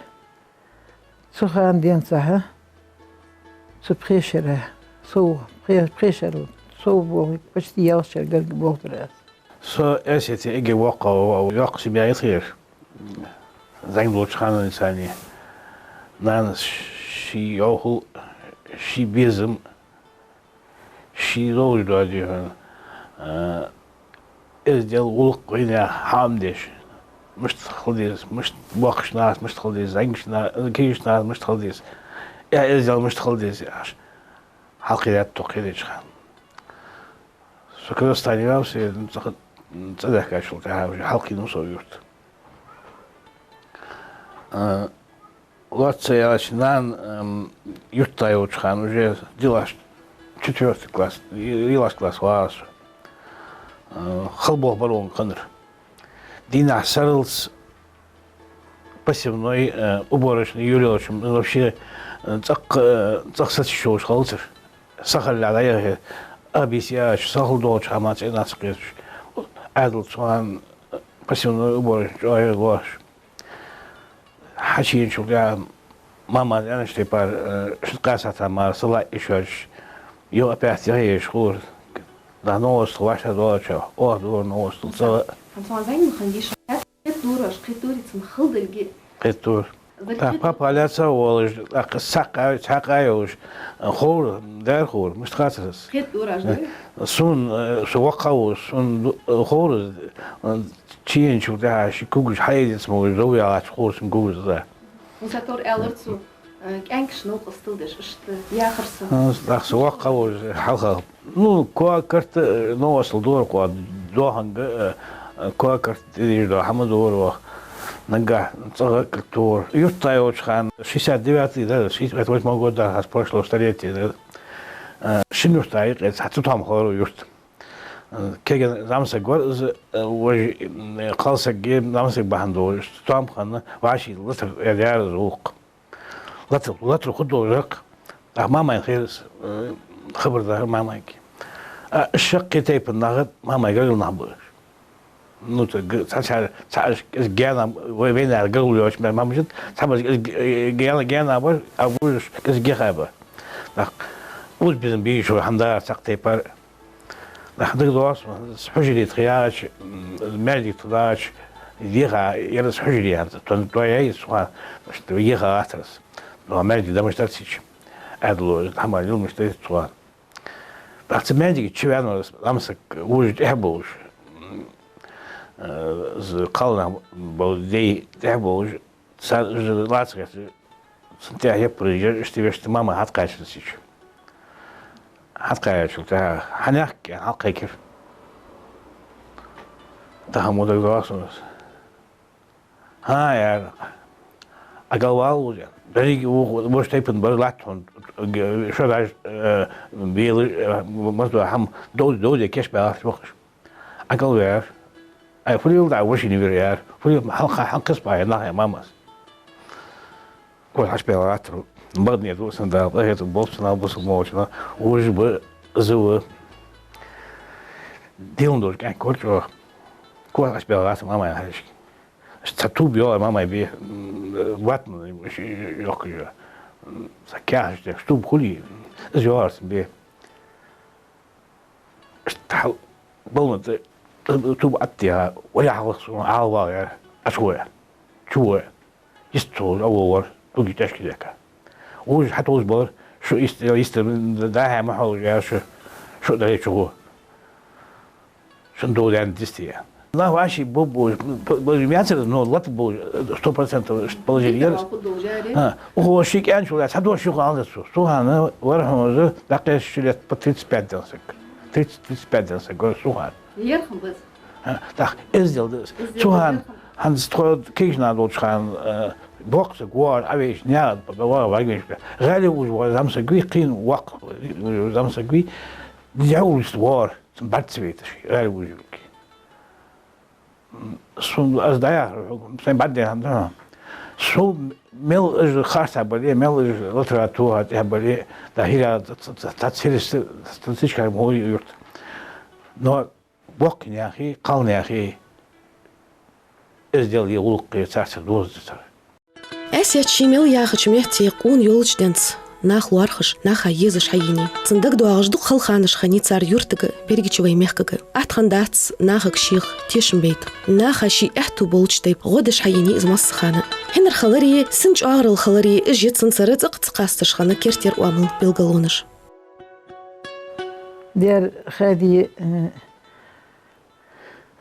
Цу хана денз цхьа, цу пхе шера, сов, пхе-, пхе шера, сов болх, почти ялх шера гарга болх дир аз. Со Эрсете эггара воккхагӀа ва, йоккха семья я тхоай. ЗӀамига долча хана царна нанас ший йӀовхал, ший безам, ший зовзаш дола дий хьона, а, эздел, гӀулакх вайнаьха хьаӀомадеш, мишта хила деза, мишта боккхийча нахаца мишта хила деза, зӀамигача на-, кагийча нахаца мишта хила деза, эхь-эздел мишта хила деза яхаш, хьалкхийрад тхо кхерача хана. Со Казахстане ваьв, се цӀа-, цӀадаьхкачул тӀехьагӀа уже хьалкхийнав со юрта. А, лоацца яьлча, нана, ам, юртда йолча хана уже дилаш четвёртый класс, и-, йилаш класс вагӀаш. А, хала болх бар вайна хиннар. Дийнахьа сарралца посевной, э, уборочный юрелча, вообще, э, цӀаккха, э, цӀагӀа сатийсаш йолаш хилацар. Сахалле дӀаяхе, а, бийса яьлча, сахал долча хӀаман цӀенах ца кхеташ. Ӏаьдал цу хана, э, посевной, уборочный чӀоагӀа лоархӀаш. Хьачуеначул тӀехьагӀа мамас аьннача тайпара, э, ши-кхаь сахьата мара са лаьа йиш йоацаш, йо, опять яха езаш хулар. ДӀа новостал вӀаштӀехьадоалача, оаха дора новостал цӀагӀа. ХӀанз цхьан зӀамига хинна дийша, кхетадора оаш, кхетадорий цунна хала долга? Кхетадора. ТӀаккха папа лаьца волаш, тӀаккха цхьаккха, цхьаккха йолаш, ховра, даьра ховра, мишта хацар из? Кхетадора оаш, да? Сона, э, со воккхагӀа ва, сона ду-, э, ховра из, э, чуеначул тӀехьагӀа ший кугаш хьаэца ца могаш, зов яьлча ховра сона кугаш из. Мусатор аьлар цо, э, кӀаьнкаш новкъостал деш, иштта яхар сона. А, тӀаккха со воккхагӀа ва хьалха. Ну, коа-карт, э, новостал дора кхо, доаханга, э, э, коа-карт тӀадийжа дола хӀама дора оаха. Нагахь цӀагӀа кхетадора. Юртда йолча хана, шестьдесят девятый, да, шестьдесят восьмой год да, хӀанз прошлого столетия, да. Э, шин юрта юкъе цхьа цу тоам хилар юрт. Э, кегий зӀамсаг вар из, э, вож, э, кхалсаг, зӀамсаг бахьан долаш, тоам хинна, вӀаший латар яр из гӀулакх. Латар, латар хургдолаш дар-кх. ТӀаккха мамайна хер из, э, хабар даьхар мамайга. А, шаккхе тайпан нах мамай гаргара нах ба уж. Ну, т-, г-, цхьа, цхьа, цхьа уж кӀезига гаьна, вай-, вайна гаргало йоацаш мара мамашта, цхьабараш кӀезига, э, гаьна, гаьна бар, а божаш кӀезига яха ба. ТӀаккха укхаза безам бий шоана, хӀама дар цхьаккха тайпара. ТӀаккха дагадоагӀа сона, хьужаре тха яхача, м, маьждиге тха дахача, яха яр из хьужаре, аьнна, тон тоаяй из цу хана, иштта яха гӀаттар из. Но маьждиге дамаш дар цигача, Ӏаьдало, хӀама леладеш дар из цу хана. ТӀаккха цу маьждига чу ваьннавар из зӀамсаг, вожаш тӀехьа болаш, м, э, из кхалнах бола дай тӀехьа болаш, цар уж лаца гӀерташ, цун тӀехьа яппараш яр, иштта вешта мама хьалкхаьчар цигача. Хьалкхаьчачул тӀехьагӀа: «Хьанехк?» — аьнна, хьалкхайкар. Тахан мо дагадоагӀа сона из. «ХӀаа, — аьлар, — Ӏа галвала укхаза, — аьнна. — Беррига вож тайпан бар латт хьона, г-, шо даже, э, бела, э, маза дола хӀама дов-, довза кийчбаьлар бакъаш. Ӏа галваьлар. Ай, фу леладу Ӏа, вошийна вир, — аьлар. — Фу лел-, хьал-, хьал-, хьалкхесбаха нах, — аьнна, мамас. Кхо хьашт бела гӀаттар. Бакъдар да, сона Дала къахетам болба цунах, бусалба молча, вож ба, из ва. Дилан долаш кӀаьнк вар чӀоагӀа. Кхо хьашт бела гӀаттар мамайна хьалхашка. Цхьа туба йоалаяьй мамай бе, м, ватна, м, ш-, йохкаш. М, цхьа каьхаташ тӀа туба хулий, из йоалаяьй цун бе. Иштта хьал бална тӀа туба ӀотӀадийхар, вай хьалха сона Ӏалвала, — аьлар, — Ӏочу гӀо, — аьлар. — Чу гӀо, — аьлар. — Йист ца хулаш Ӏоволавар, туги тӀехьашка дехка. Вож хьатӀавоалаш бар, шу йист-, йистера дӀа-хьа ма хьожалаш, — аьлар, — шу, шу даре чу гӀо. Шун дола даьнна дисте». Нах вӀаший бо-, бо-, бо-, бо-, яцар, но лата бо-, сто процентов положение яр. Укхо ший кӀаьнчул цхьа дош юха алда цо. Цу хана вар хьона из дӀакхаьчача лет по тридцать пять даьнна саг. Тридцать, тридцать пять даьнна саг вар цу хана. ЛерхӀам ба из. А, тӀаккха эздел да из. Эздел да. Цу хана, хӀанз тхо кегий нах долча хана, э, боккха саг воагӀар Ӏовеча, наькъа тӀа воагӀар вагвеш. ГӀаьле вож воагӀар зӀамсаг вий, кхийна воккха зӀамсаг вий, дӀаулиста воагӀар, цун бӀарг ца вайташ, гӀаьле вож вилга. Сона аз дӀаяхар, сайн бӀаргадайна хӀама да. Со мел уж харцахьа бале, мел уж латара тоха тӀехьа бале, да хӀира ц-, ц-, ц-, ц-, цхьацца хӀирашца, ц-, ц-, цхьацца хӀирашца юрта. Но боккхий наьха, кхалнаьха эздел е гӀулакх е царца доза дацар. Ӏаьсет ше мел яхача метте къона йолча денз нах лоархӀаш, наха езаш хьаенай. Цунна дагадоагӀаш дукха хала ханаш хиннай цар юртага, берригача вай мехкага. Атта хиннадац нахага шийх тешам байта. Наха ший аьттув болча тайпара гӀо деш хьаенай из массахана. Хьинархилари, син чӀоагӀаралхилари, из жи цунцара цӀаккха ца кхасташ хинна керттера оамал белгалонаш. Дер хадий, э,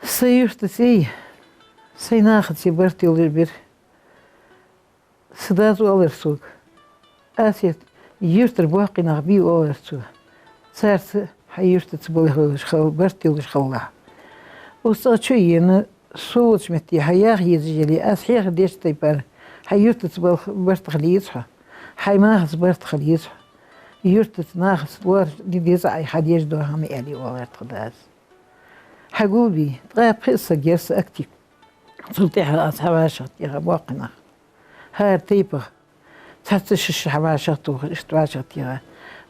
са юртацеи, сай нахацеи барт йолаш бир. Са дас оалар сога: «Ӏаьсет, юртара боккхий нах бий, — оалар цо. — Царца хьай юртаца балхаш хала, барт йолаш хилалахь». Укх цӀагӀа чу а ена, со волча метте хьа яха езаш яле, аз хьехар деча тайпара: «Хьай юртаца балх-, барт хила еза хьа, хьай нахаца барт хила еза хьа. Юртаца, нахаца лоархӀаш де деза Ӏа хьа деш дола хӀама», — аьле оалар тха дас. Хьагулбе, ткъаь пхи саг яр са актив. Цул тӀехьагӀа аз хьа вӀашагӀтеха боккхий нах. ХӀара тайпах цхьацца шишша хьа вӀашагӀтоха, иштта вӀашагӀтеха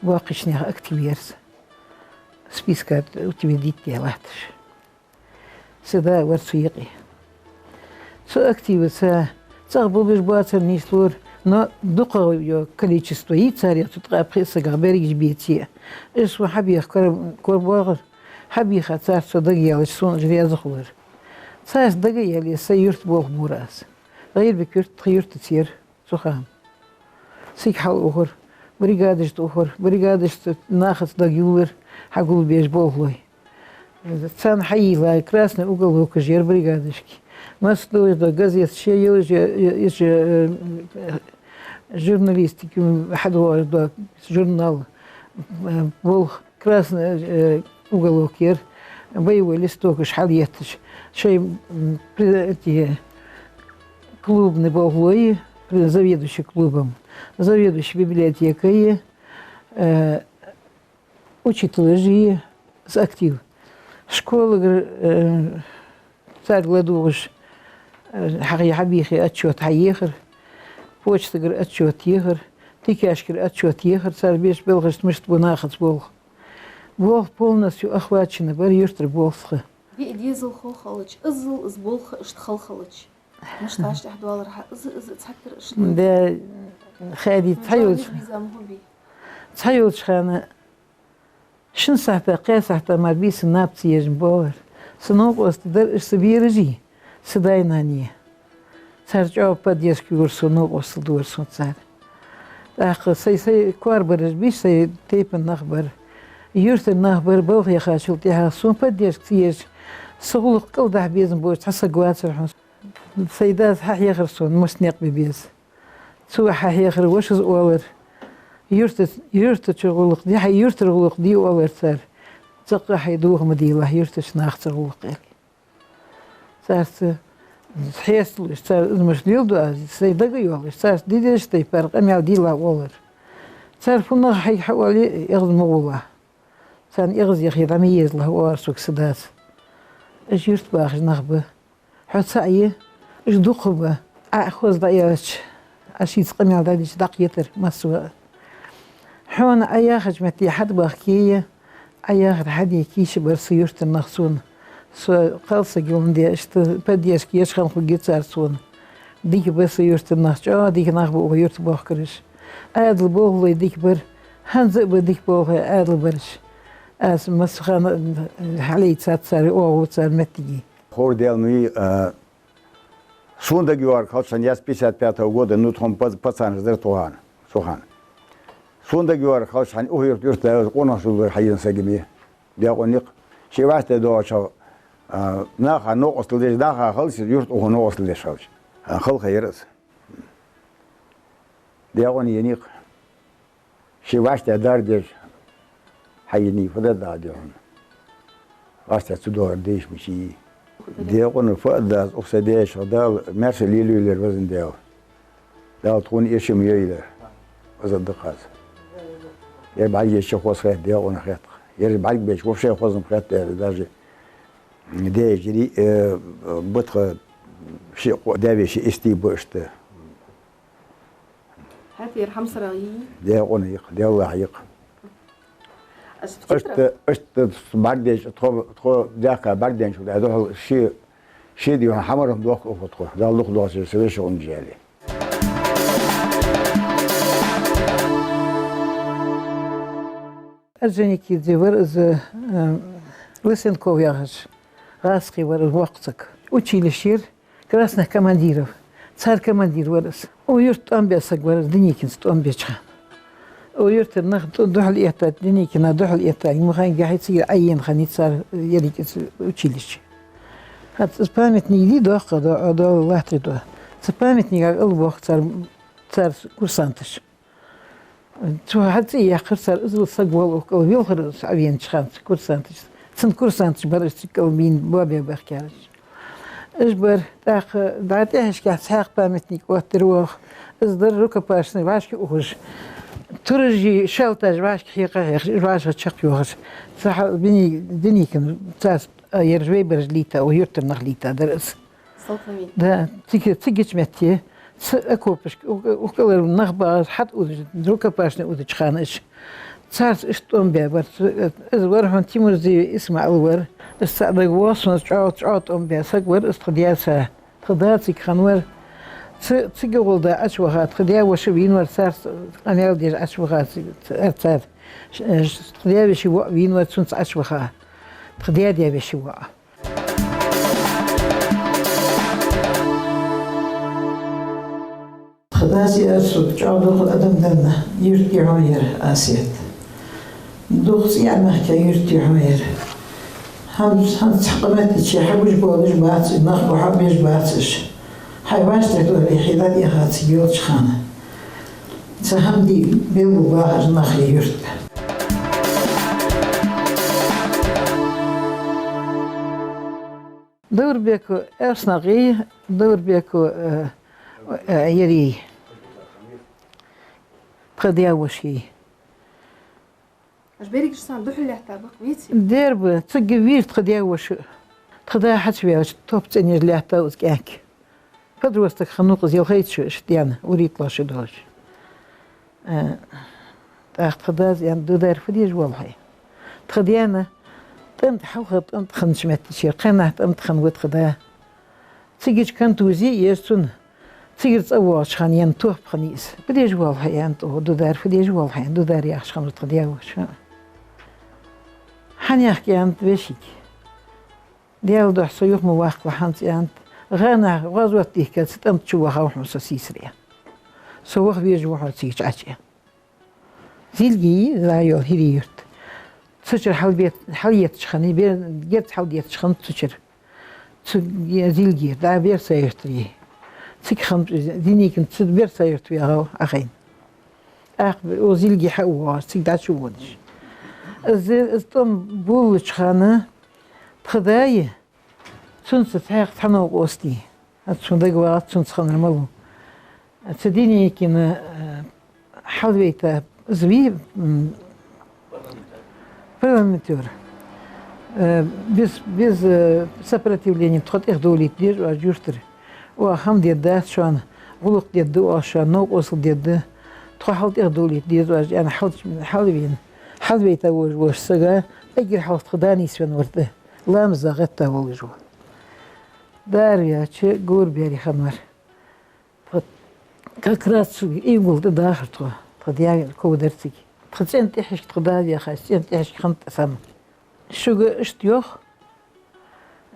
боккхийча наьха актив яр са. Списка утвердить яь латташ. Са да вар цу юкъе. Цу активаца цӀагӀа болаш боацар нийслора, но дукхагӀа йола количество йийцар я цу ткъаь пхи сагах берригаш беце. Уж сона хьабеха кор-, корабоагӀар, хьабийха царца со дагаяьлча, сона уж раьза хулар. Царца дагаяле, сай юрта болх бора аз. ГӀайрбик-Юрт тха юртаца яр цу хана. Цига хьалухар, бригадашта ухар, бригадашца нахаца дагайоллар, хьагулбеш болхлой. Царна хьайийллай красный уголокаш яр бригадашка. Массадолаш да газеташ, е йолаш, е, е, е, э, журналистика хьадоагӀаш да журнал, э, болх. Красный, э, уголок яр, боевой листокаш хьалъетташ. Шоай, м, пре-, эти, клубни болхлой, пре-, заведующий клубом, заведующий библиотекой, э, учителаши, из актив. Школагара, э, царга ладувгӀаш, э, хьа-, хьабийхе отчёт хьаехар, почтагара отчёт ехар, тикашкара отчёт ехар, цар беш белхаш мишта ба нахаца болх. Болх полностью охвачено бар юртара болх. Диъ дезалхо хилча, иззал из болх иштта хала хилча, мишта тӀехьа доаллар хьа, из, из цхьатарра иштта? Да, хайди, цхьайолча, цхьайолча хана шин сахьата, кхаь сахьата мара бийсан наб ца еш болар. Са новкъост дар, уж са бераши, са даь-нанеи. Цар чӀоагӀа поддержка йора сона, новкъостал дора сона цар. ТӀаккха сай, сай коарбараш бий, сай тайпан нах бар, юртара нах бар, балха яхачул тӀехьагӀа сона поддержка ца еш, са гӀулакх кӀалдахьа безам болаш цхьа саг вацар хьона. Сай дас хьахьехар сона, мишта никъ бе беза. Цо хьахьехар, вошас оалар: «Юрта, юртарча гӀулакх де, хьай юртара гӀулакх де», — оалар цар. «Цкъа хьай духьа ма делахь юртарча нахаца гӀулакх», — аьле. Царца хьесталуш, цар из мишта леладу аз, сай дага йоаллаш, царца дидеш тайпара къамаьл делахь, оалар. Цар фуннагӀа хьайга хьаоале, эгӀаз ма гӀолахь. Царна эгӀаз яхе дӀа ма езалахь, оалар сога са дас. Уж юрта бахаш нах ба. Хьо цаӀ я, уж дукха ба. Ӏа хоза дӀаяьлча, Ӏа шийца къамаьл дӀадича, дӀакхетар массавар. Хьона Ӏа яхача метте хьатӀабахке а, Ӏа яхар хьаде кийча бар са юртара нах сона. Со кхалсаг йоландаь, иштта поддержка еш хинна хургья цар сона. Дика ба са юртара нах, чӀоагӀа дика нах ба укх юрта бохкараш. Ӏаьдала болхлой дика бар, хӀанз а ба дика болхлой Ӏаьдала бараш. Аз массахана хьалаьцад цар, оагӀув цар моттиге. Ховр Даьла ма вий, а, сона дагайоагӀар хилча, хӀанз яц пятьдесят пятого года, ну, тхона пац-, пацанаш дар тхо хана, цу хана. Сона дагайоагӀар хилча, хӀанз укх юрта, юрта ваьлча, къонахчал дар хьаена саг ма вий. Даькъан Никъ. Ше вӀаштӀехьа доагӀача, а, наха новкъостал деш, наха хилча, юрта укхо новкъостал деш хилча. А, халха яр из. Даькъан Никъ. Ше вӀаштӀехьа дар деш хьаена, фу дар да хьона. ВӀаштӀехьа ца доагӀар деш мичай. Даькъана фу а дац, укх са дешах Дала маьрша лелавелар, везан Даьла. Дала тхона эшам йойла. Из а да-кх аз. Ер бӀаргайча хоза хет, даькъана хет-кх. Ер бӀаргбайча вообще хоза-м хет, даже даь-йижарий, э, ба тха, ши-кхо даь-веший истий ба иштта. ХӀаьта ер хьамсара йий? Даькъана я-кх, Даьллахьа я-кх. Иштта, иштта бӀаргадайча, тхо, тхо даьхка бӀаргадайначул тӀехьа духьал ши, ши ди хьона хьамсара-м доахк укхо тхо. Дала дукха доахк цар, са веший гӀулакх даьле. Орджоникидзе вар из, э, Лысенков яхаш, гӀазкхий вар из воккха саг. Училище яр, красных командиров. Цар командир вар из. Укх юрта тӀом баь саг вар из, Деникинца тӀом беча хана. Укх юртара нах ду-, духьалъэттад, Деникина духьалъэттад, мухайнгахьи цигара Ӏайена хиннай цар ерригача училище. ХӀанз из памятник дий доккха, до-, до латтар да. Цу памятника кӀал боахк цар, цар курсанташ. Цо хьацӀи яьккхар цар, иззал саг вола укх кӀал вилхар из Ӏавенача хана курсанташца. Цун курсанташ бар уж цу кӀал бийна боабе баьхкараш. Уж бар, тӀаккха дӀа тӀехьашкахьа цхьаькха памятник оттадир оаха. Из дар рукопашный вӀашка ухаш. Туржий шалташ вӀашка хьекха хьехаш, уж вӀашагӀчакхйоахаш. Цхьа Бени-, Деникина царца, а, ераш вайбараш лийта, укх юртара нах лийта дар из. Столкновение. Да, цига, цигача метте, ц-, окопашка, у-, укх кӀалара нах багӀаш, хьатӀаудаш, рукопашный удача хана уж. Царца иштта тӀом баь вар. Ц-, из вар хьона Тимурзиев ИсмаӀал вар. Из цаӀ дагавоагӀа сона, чӀоагӀа, чӀоагӀа тӀом баь саг вар, из тха даьца. Тха да цига хинна вар. Ц-, цига гӀолла да Ӏочуваха, тха даь-воша вийна вар, царца къамаьл деш Ӏочуваха ц-, ц-, цар. Ш-, ш-, тха даь-веший воӀ вийна вар, цунца Ӏочуваха. Тха даь-даь-веший воӀ. Тха дас аьлар сога, чӀоагӀа дукха адам денна юрт я хьона ер, Асет. Дукха цӀий Ӏомехка юрт я хьона ер. ХӀанз, хӀанз цхьа къамаьл дича хьагуш болаш бац, нах гу хьабеш бац уж. Хьай вӀаштӀехьа доале, хье дӀатӀехьа цига йолча хана. Цхьа хӀама де белгалбаьхаш нах я юрта. Даурбеков Эрсанакъий, Даурбеков, э, э, ерий, тха даь-воший. Берригаш санна духьал лаьттаб-кх, веций? Дера ба, цига вийра тха даь-воша. Тха да хьачуваьлча, топ цӀенъеш лаьттав из кӀаьнк. Подросток хиннав-кх из, ялхайтта шу даьнна, уритла шу долаш. Э, тӀаккха тха дас аьннад: «Дудар, фу деш воалл хьо?» Тха даьна: «ТӀем тӀа хьалха тӀем тӀа хиннача меттигера, кхаьннахьа тӀем тӀа хиннав тха да. Цигача контузи еш цунна, цигара цӀавоагӀача хана енна топ хиннай из. Фу деш воалл хьо?» — аьннад тӀаккха. «Дудар, фу деш воалл хьо?» — аьннад. «Дудар яхаш хиннав тха даь-воша. Хьанехк, — аьннад, — вешийга. Даьла духьа, со юха ма ваккхалахь хӀанз, — аьннад. — ГӀанахь гӀазот дихка цу тӀем тӀа чувахав хьона со сийсара, — аьннад. — Со ваха везаш ва хьона цигача Ӏача, — аьннад. — Зилги я из йола хӀирий-юрт. Цу чура хьалбе-, хьалъетташ хиннай, бер-, герз хьалдетташ хиннад цу чура. Цу Зилгера, дӀа Берса-Юртара. Цига хиннаб из, Деникина цу Берса-Юрта ваьгӀав Ӏохайна. ТӀаккха укх Зилге хьа а воагӀаш, цига дӀачувеннаш. Из, из тӀом болалуча хана тха даи цунца цхьаькха цхьа новкъостий, хӀанз сона дагавоагӀац цунца хиннар малув, цу Деникина, э, хьалвайта из вий, м, парламентёр. Э, без, без, э, сопротивления тхо тӀехдовлийта деза оаш юртара. Оаха хӀама дергдац шоана, гӀулакх дергда оаха шоана, новкъостал дергда. Тхо хьал тӀехдовлийта деза оаш, — аьнна, хьал-, хьалвена. Хьалвайта волаш волча сага эггара хьалха тха да нийсвенна вар тӀа, ламаза гӀетта волаш ва. Дар ваьлча, говр баьри хиннавар. Тха как раз цу июль тӀа дахар тхо, тха даь ков дар цига. Тха цӀен тӀехьашка, тха да ваьхача цӀен тӀехьашка хиннад тӀа сама. Шуга иштта йоах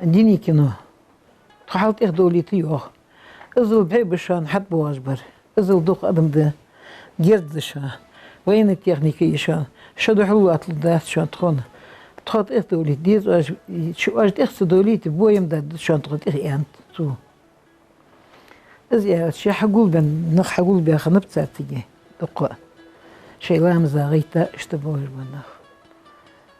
Деникино, тхо хьал тӀехдовлийта йоах. Иззал бӀи ба шоана хьатӀабоагӀаш бар. Иззал дукха адам да, герз да шоана, военни техника я шоана. Шо духьал латталургдац шоана тхона. Тхо тӀехдовлийта деза оаш, шо оаш тӀех ца довлийте, бой-м даргда шоана тхо тӀех, — аьннад цо. Из аьлча, хьагулбенна, нах хьагулбаь хиннаб цар цига дукха. Шоай ламаза гӀайта, иштта болаш ба нах.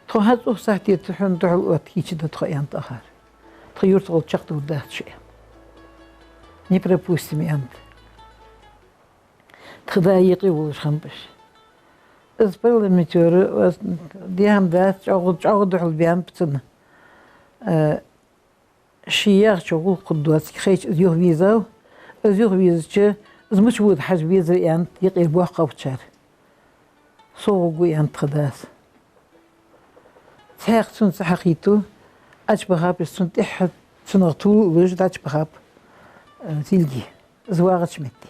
Тхо хӀанз укх сахьте тӀа хьона духьал отта кийча да тхо, — аьннад тӀаккха. — Тха юртагӀолла чакхдовргдац шо, — аьннад. — Не пропустим, — аьннад. Тха да юкъе волаш хиннаб уж. Из парламентёр, аз дехьам дац, чӀоагӀа, чӀоагӀа духьал баьннаб цунна. Э, ший яхачох гӀулакх хургдоацилга хайча, из юхавийзав. Из юхавийзача, из мича вода хьажа везар, — аьннад юкъера боккхагӀчар. — Со гӀоргва, — аьннад тха дас. Цхьаькха цунна цӀи хьахийттав, Ӏочубахаб из цунна тӀехьа, цунах тувл а луш, дӀачубахаб, э, Зилге, из вагӀача метте.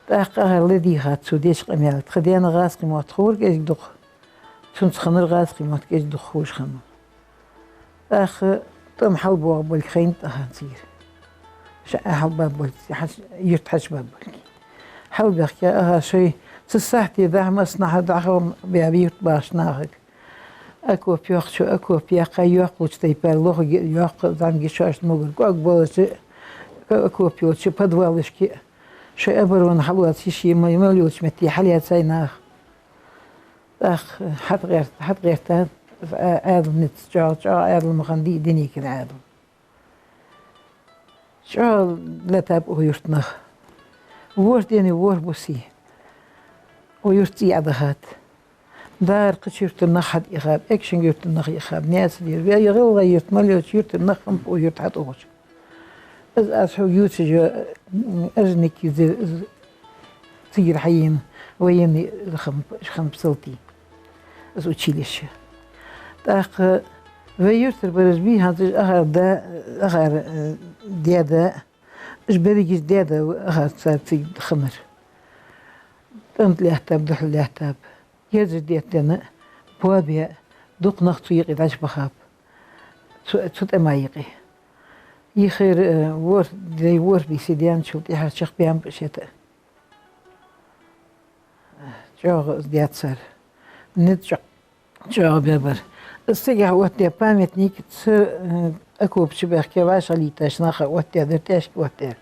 ТӀаккха акхар ладийгӀад цо деча къамаьла. Тха даьна гӀазкхий мотт ховра кӀезига дукха. Цунца хиннар гӀазкхий мотт кӀезига дукха ховш хиннав. ТӀаккха тӀом хьалбоагӀа болга хайнад тӀаккха цигара. Ша хьалбаба болга, хьач-, юрта хьачубаба болга. Хьалбаьхка, акхар шоай цу сахьте дахьа массанахьа дӀахо баьб юрта бахача нахага. Окоп йоаккхачо окоп яьккхай, йоаккхалуча тайпара лохага йоаккха, зӀамига шоашта могар кӀоаг болча, окоп йолча подвалашка, шоай оборона хьалоаца йиш йий, мел йолча метте хьалъяьцай наха. ТӀаккха хьатӀагӀерт-, хьатӀагӀертад Ӏаьдала низ, чӀоагӀа, чӀоагӀа Ӏаьдала ма хиннадий Деникина Ӏаьдал. ЧӀоагӀа лаьтаб укх юрта нах. ВорхӀ ден, ворхӀ бус укх юрта цӀий Ӏодахад. Дара кхыча юртара нах хьатӀаихаб, Экажкъонгий-Юртара нах ихаб, Наьсар-Юрт, вай гӀалгӀай юрт мел йолча юртара нах хиннаб укх юрта хьатӀаухаш. Из аз хьога ювцаш йола, м, ажаник езар, из цигара хьаена военни хиннаб, хиннаб салтий, из училище. ТӀаккха вай юртара бараш бий хӀанз уж акхар да, акхар, э, даь-да, уж берригаш даь-да ва акхар цар цига хиннар. ТӀем тӀа лаьттаб, духьал лаьттаб. Герзаш деттаденна, боабаь, дукха нах цу юкъе дӀачубахаб. Цу, цу тӀема юкъе. Йиххера, э, ворхӀ ди, ворхӀ бийса даьнначул тӀехьагӀа чакхбаьннаб уж хӀаьта а. ЧӀоагӀа из даьд цар. Низ чӀо-, чӀоагӀа баьбар. Из цигахьа оттадаь памятник цу, э, окопа чу баьхка вӀашагӀлийтача наха оттадаьдар, тӀехьашка оттадаьр.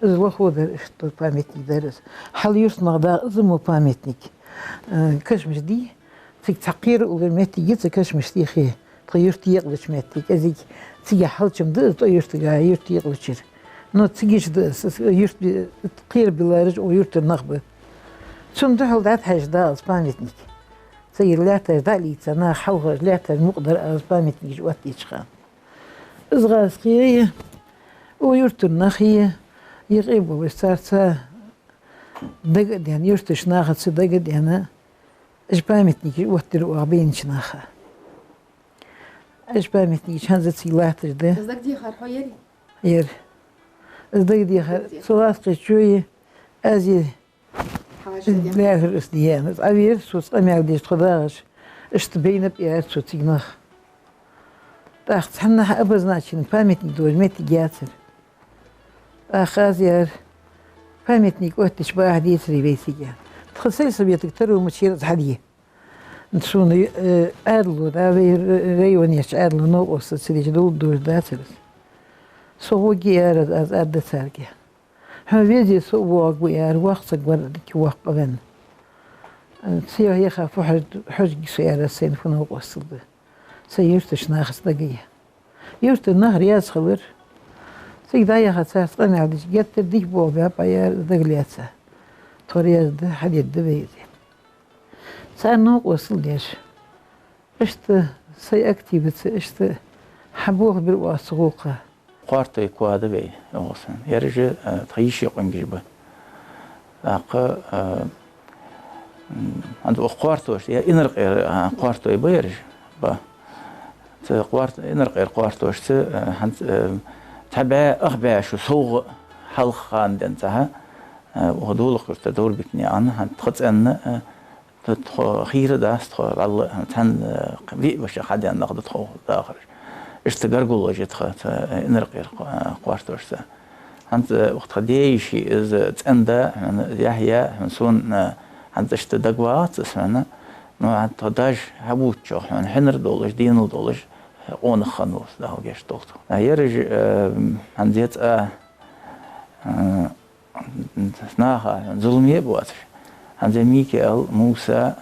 Из лохо дар, иштта памятник дар из. Хьал юрта нах дагӀа из мо памятник. Э, кашамаш дий, цига цхьа кхера уллара моттиг я цу кашамашта юхе. Тха юрт екъалуча метте, кӀезига цигахьа хьалчам да из, тӀо юртага, юрт екъалучара. Но цигача да из, из юрт би-, кхера биллараш укх юртара нах ба. Цунна духьал дӀатӀахьежа да из памятник. Ер лаьтташ дӀалийца, наха хьалхарча лаьтташ мукъа дар аз памятникаш оттаеча хана. Из гӀазкхий, укх юртара нахи, юкъе болаш царца дага а даьнна, юртарча нахаца дага а даьнна, уж памятникаш оттадир оаха бейнача наха. Уж памятникаш хӀанз а цига латташ да. Из дагадехар хьо яри? Яр. Из дагадехар, дагадехар. Цу гӀазкхечои аз яри. Хьажа ден. ЛаьрхӀар из дена. Ӏавера, соца къамаьл деш тхо дагӀаш. Иштта байнаб, яьр цо, цига нах. ТӀаккха цхьаннахьа обозначенный памятник долаш моттиг яцар. ТӀаккха аз яьр, памятник оттадича бахьа децаре вай цига. Тха сельсоветага таро мичара из хьаде. Сона, э, Ӏаьдало, да, вай р-, районерча Ӏаьдало новкъостал ца дича дулд дожа дацар из. Со гӀоргья, яьр, аз, аз аргда царга. Хьо везде со а воагӀаргва, яьр, воккха саг вар, дика воккха венна. Э, цу яха фу хьож-, хьожаргья со, яьр, аз сайна фу новкъостал да. Са юртарча нахаца дагае. Юртара нах раьза хилар. Цига дӀаяха царца къамаьл дича, геттара дика болх баьб, яьр, дагалаьца. Тхо раьза да, хьадергда вай из. Царна новкъостал деш. Иштта сай активаца, иштта хьаболх бир оаха цу гӀулакха. Кхоартой коа да вай, оаха санна. Ераш, э, тха йиший къонгаш ба. ТӀаккха, э, м, хӀанз укх кхоартош, е Инаркъера, а, кхоартой ба ераш, ба. Цу кхоарт-, Инаркъера кхоартошца, э, хӀанз, э, цхьа бӀаь, ах бӀаь шу совгӀа хьалха хана денз цхьа, э, укх Долакха-Юртара Дорбикнаькъан, хӀанз тха цӀенна, э, Тхо хийра дац, тхо вӀалла цхьан, э, виъ башха хьадена нах да тхо дахараш. Иштта гаргало жи тха, ца, э, Инаркъера кхо-, э, кхоартошца. ХӀанз, э, укх тха даь-йиший из цӀен-да, хьона, Яхья, хьона, сона, э, хӀанз иштта дагавац из, хьона. Но хӀанз тха даш хьабувцачох, хьона, хьинар долаш, денал долаш, э, къонах хиннав из, Дала гешт долда цох. Э, ераш, э, хӀанз ецӀа, э, наха зуламе а боацаш. ХӀанз Микаил, Муса,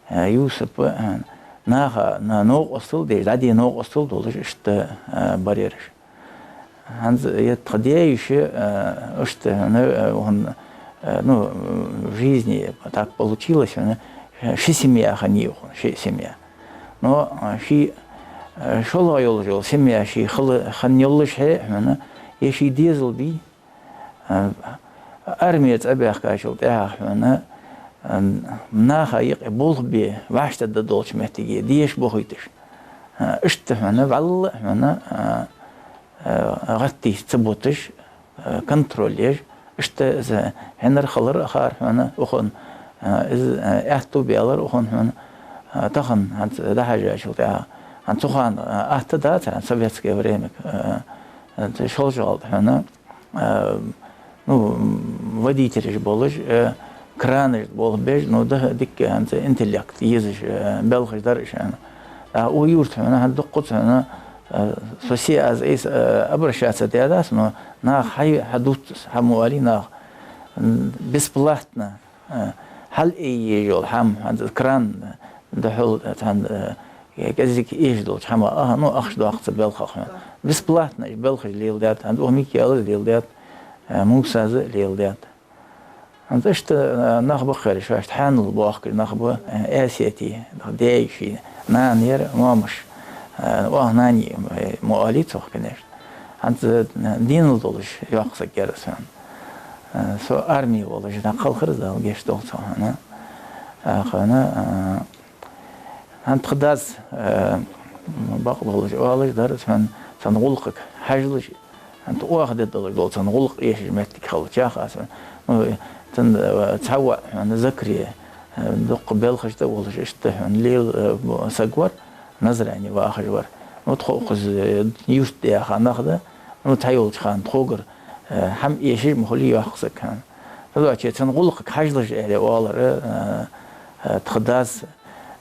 э, Юсуп, э, наха на-, новкъостал деш, дӀаде новкъостал долаш иштта, э, бар ераш. ХӀанз е тха даь-йиша, э, иштта, ну, э, хӀана, э, ну, в жизни так получилось, хӀана, э, ши семья хиннай укхун, ши семья. Но, э, ший, э, шоллагӀа йолаш йола семья ший хала хинна йоллашехь, хӀана, е ший дезал бий, Э, арме цӀабаьхкачул тӀехьагӀа хьона, э, наха юкъе болх бе, вӀаштӀехьдаргдолча моттиге деша бохийташ. Э, иштта хьона, вӀалла хьона, э, э, гӀаттий ца буташ, э, контроль еш, иштта из хьинар-хилар а хар хьона укхун, э, из, э, аьттув баьлар укхун хьона, э, тахан хӀанз дӀахьажачул тӀехьагӀа. ХӀанз цу хана, э, атта дацар, хӀанз советское время, э, э, шолжа гӀалда хьона. А, ну, водителаш болаш, э, кранаш болх беш, ну, да, дикка хӀанз интеллект езаш, э, белхаш дар уж хьона. А укх юрта хьона, хӀанз дуккхаза хьона, э, со се аз айса, э, обращаться даьдац, но нах хьай-, хьадувц, хьа мо али нах, м, бесплатно, э, хьал айе езаш йола хӀама, хӀанз кран, духьал, э, цхьан, э, кӀезига эшаш долча хӀама, аха, ну, ахча доаккхац белхах хьона. Бесплатно уж белхаш леладаьд, хӀанз укх Микаила а леладаьд, э, Мусаза а леладаьд. ХӀанз иштта, э, нах ба-кх ераш, иштта хьанал боахкаш нах ба, э, Осетий, даь-йиший, нана яр, моамаш, э, оаха нани, э, мо оалий цох, конечно. ХӀанз, э, денал долаш йоккха саг яр из хьона. Э, со арме волаш, дӀакхалхар из, Дала гешт долда цох хьона. Э, хьона, э, хӀанз тха дас, э, бакъдолаш оалаш дар из хьона, цун гӀулакхага хьажалаш, хӀанз оаха дергдолаш дола цун гӀулакх эшаш моттиг хилча, аз, ну, цун, э, цхьа воӀ хьона Закри, э, дукха белхаш тӀа волаш, иштта хьона лела, э, саг вар, Назране вахаш вар. Ну, тхо укхаза, э, юрта даьха нах да, ну, цхьайолча хана тхогара, э, хӀама эшаш ма хулий йоккха саг хьона. Цудухьа цун гӀулакхага хьажалаш аьле оалар, э, э, тха дас,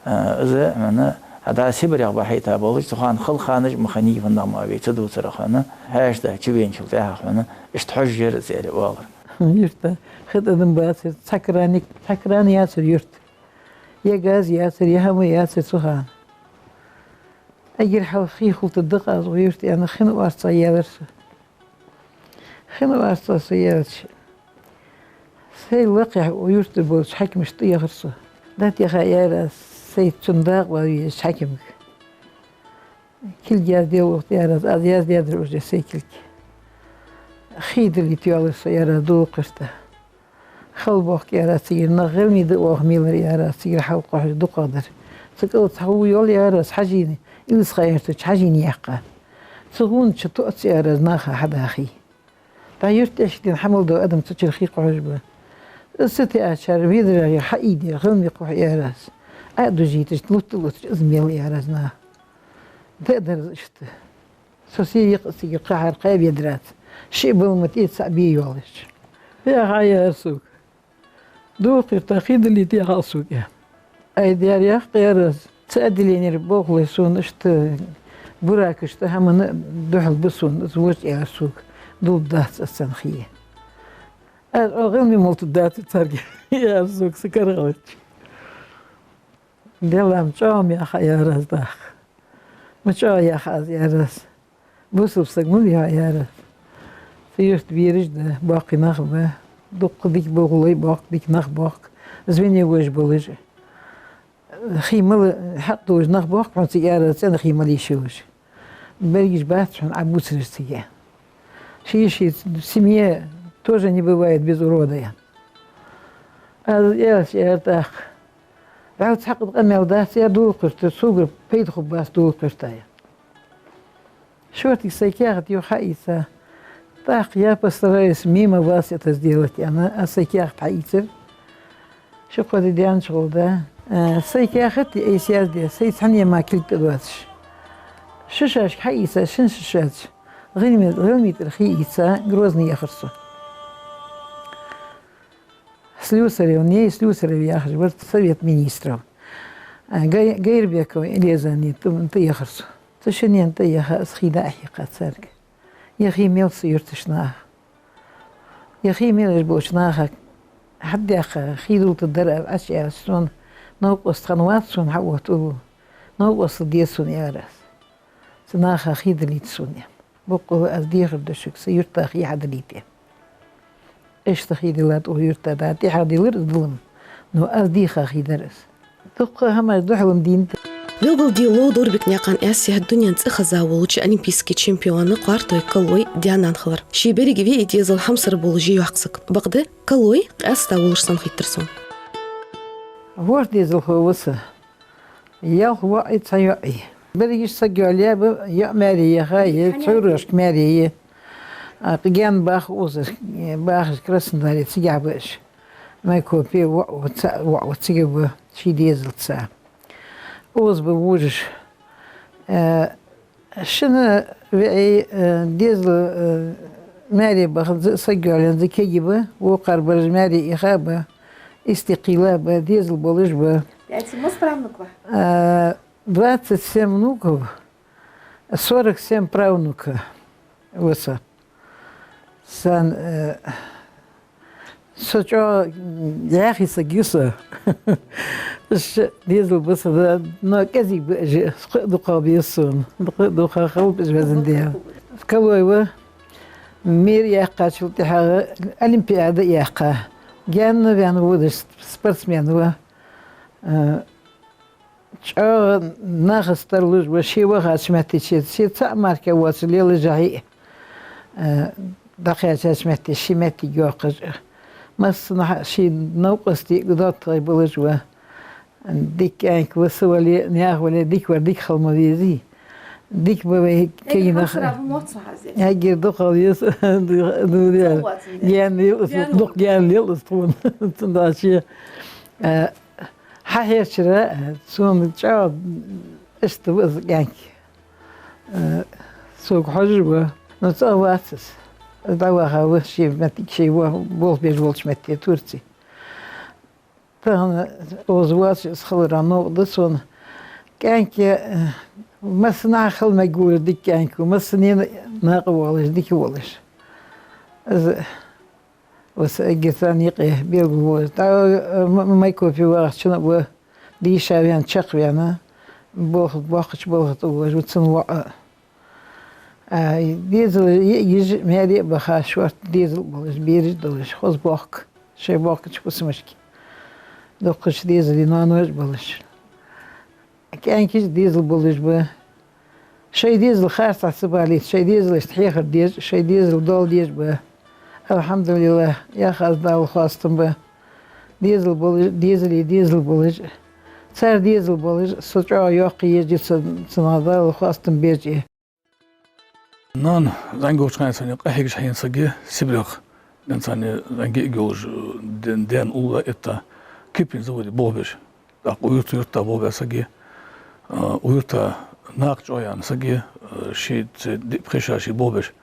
э, из, хьона, хьа да Сибрех бахьийта болаш, цу хана хала ханаш ма хиннай, фу нах ма вий, ца дувцарах хьона, хьаьша да чувеначул тӀехьагӀа хьона, иштта хьожаш яр из аьле оалар. Юрта хи тӀадам бацар, цхьа кран, цхьа кран яцар юрта. Е газ яцар, е хӀама яцар цу хана. Эггара хьалха хий хулийтаргда-кх аз укх юрта, аьнна, хин орцагӀ яьлар со. Хин орцагӀ со яьлча, сай лакхехьа укх юртара болча хьакимашта тӀаяхар со. ДӀатӀаяха, яьр, аз Сай цун дакъа везаш хьакимга. Кулг яздаь вахт, яхар аз, аз яздаьдар уже сай кулг. Хий дилийта йоаллар со, яхар аз, Дулакх-Юрта. Хала бохк, яхар аз, цигара нах гӀилма да оаха мелар, яхар аз, цигара хьалкхухьаш дукхагӀдар. Цу кӀал цхьа гӀув йоал, яхар аз, хьажийна, Илисхан-Юртарча хьажийна яьккха. Цу гӀунна чу тоъац, яхар аз, наха хьадахе. ДӀа юрта тӀехьашка дена хьа мел дола адам цу чура хий кхухьаш ба. Из ца теачара ведарашка хьаийдера гӀилма кхухь, яхар аз. Ӏо а дужийташ, лутта а луташ, из мел, яхар аз, наха. ТӀадар из иштта. Со се йикъа цига кхахьар кхаь ведараца. Шиъ балма тӀе цаӀ бе йоаллаш. Яхьа, яхар сога. Дулакх-Юрта хий дилийта яхар сога. Айдаьр яхар, яхар аз. Цу отделенера болхлой сона иштта буракашта хӀамана духьал ба сона, из вож, яхар сога. Дулда дац аз царна хий. Аз гӀилма мултӀа дац царга, яхар сога, са карагӀалча. Делам чӀоагӀа ма яха, яхар аз, дӀахо. Ма чӀоагӀа яха аз, яхар аз. Бусалба саг ма вий хьо, яхар аз. Са юрта бераш да, боккхий нах ба. Дукха дика болхлой боахк, дика нах боахк. Звене вож болаш. Хий мала хьакъ долаш нах боахк хьона цига, яхар аз, цӀена хий мала йиш йолаш. Берригаш бац хьона Ӏа бувцараш цига. Ший-ший семье тоже не бывает без урода, яхар. Аз аьлча, яхар, тӀаккха. ВӀалла цхьаккха къамаьл дац, яхар, Дулакх-Юрта, согара пайда хургбац Дулакх-Юрта, яхар. Шортига сай каьхат юха хьаийца. ТӀаккха я постараюсь мимо вас это сделать, аьнна, аз сай каьхат хьаийцар. Ши-кхо ди даьннача гӀолла, да. Э, сай каьхат, айса яздаь, сай цхьанне мара кулг тӀадоацаш. Шишашка хьаийца, шин шишаца. ГӀилма-, ГӀилмитӀара хий ийца, Грозный яхар со. Слюсарев, не Слюсарев яхаш вар, Совет министров. А, Гай-, Гайрбеков Элизани, ту-, тӀа яхар со. Цу шинне тӀа яха, аз хий дӀа а хьекха царга. Ер хий мел са юртарча наха. Ер хий мелаш болча наха хьадаьккха, хий дултаргдар аз, Ӏочуяьлча, сона новкъост хиннавац, сона хьаотта уллув. Новкъост де сона, яхар аз. Цу наха хий дилийта сона, яхар. Боккъала аз дехар ду шуга, са юрта хий хьадилийта. Иштта хий дилла тӀа юрта да, тӀехьа дилар из дилам, но аз дийха хий дар из. Дукха хӀамаш духьала-м дийнад. Белгалде лов Дорбекнаькъан Аьсса хьа дунен цӀихеза волча олимпийски чемпиона, кхоартой калой даь-нана хилар. Ший беррига виъ дезал хьамсара болаш я йоккха саг. Бакъда калой къаьстта волаш санна хийттар сона. ВорхӀ дезалхо ва са. Ялх воӀи цхьа йоӀи. Берригаш саг йоалаяь ба, йоӀ маьре яха я, цхьорашка маьре я. А, кхы гаьна баха укхаза, бахаш Краснодаре, цигахьа ба уж. Майкопе воӀ ва, цаӀ воӀ ва, цига ба, ший дезалца. Укхаза ба вожаш. Э, шин виӀи, э, дезал, э, маьре баха, из саг йоалаяь, из кегий ба, вокхар бараш маьре яха ба, исте кхийла ба, дезал болаш ба. Пять, ма правнук ва? Э, двадцать семь внуков, сорок семь правнука ва са. Сан, э, со чӀоагӀа яхий саг я со. Ш-, дезал ба са, да, но кӀезига ба уж, кхы а дукхагӀа беза сона, кхы а дукхагӀа хилба уж, Везан Даьла. Калой ва, мер яьккхачул тӀехьагӀа олимпиада яьккха. Гаьна ваьнна водаш спортсмен ва. Э, ЧӀоагӀа нахаца тарлуш ва, ше вахача метте, ше, ше цаӀ мара воацаш лелаш а хье, э, дӀакхаьчача метте, ший моттиг йоаккхаш. Массанахьа ший новкъостий а доттагӀий болаш ва. Дика кӀаьнк ва, са вале, наьха вале, дика вар дика хила ма везий. Дика ба вай кегий нах. Эггара дукхагӀа веза, ду, ду, ду, гаьна лел из, дукха гаьна лел из тхона. Цудухьа ше, э, Хьахьерчара, э, сона чӀоагӀа иштта ва из кӀаьнк. Э, сога хьожаш ва, но цӀагӀа вац из. ДӀаваха ва ший моттиг, ший во-, болх беш волча метте, Турце. Тахан укхаза воацаш из хилара новкъа да сона. КӀаьнк, э, массанахьа хила мегаш ва, дика кӀаьнк ва, массанена накъавоалаш, дика волаш. Из Васа эггара царна юкъе белгалвола. ТӀаккха, э, м-, Майкопе вахача а ва, дийша ваьнна, чакхваьнна, болх-, боккхача балха тӀа волаш ва цун воӀ а. А, дезал йиъ йижа, маьре а баха, шортта дезал а болаш, бераш а долаш, хоза бохк, шоай бохкача хӀусамашка. Дуккхача дезала ноаной а болаш. КӀаьнкаш дезал болаш ба. Шоай дезал харцахьа ца балийта, шоай дезалашта хьехар деш, шоай дезал доал деш ба. Алхьамдулиллахь, яхаш Далла хоастам ба. Дезал болаш, дезалий дезал болаш. Цар дезал болаш, со чӀоагӀа йоккха еза ца, цунах Далла хоастам беш. Нана зӀамига волча хана санна къахьегаш хьаена саг я Сибрех, ден царна зӀамига йолаш, ден, ден улла этта кирпичный заводе болх беш. ТӀаккха укх юрта, юрта болх беш саг я, а, укх юрта накха чӀоагӀа яьнна саг я, а, ший цу ди-, пхи шу ше болх беш,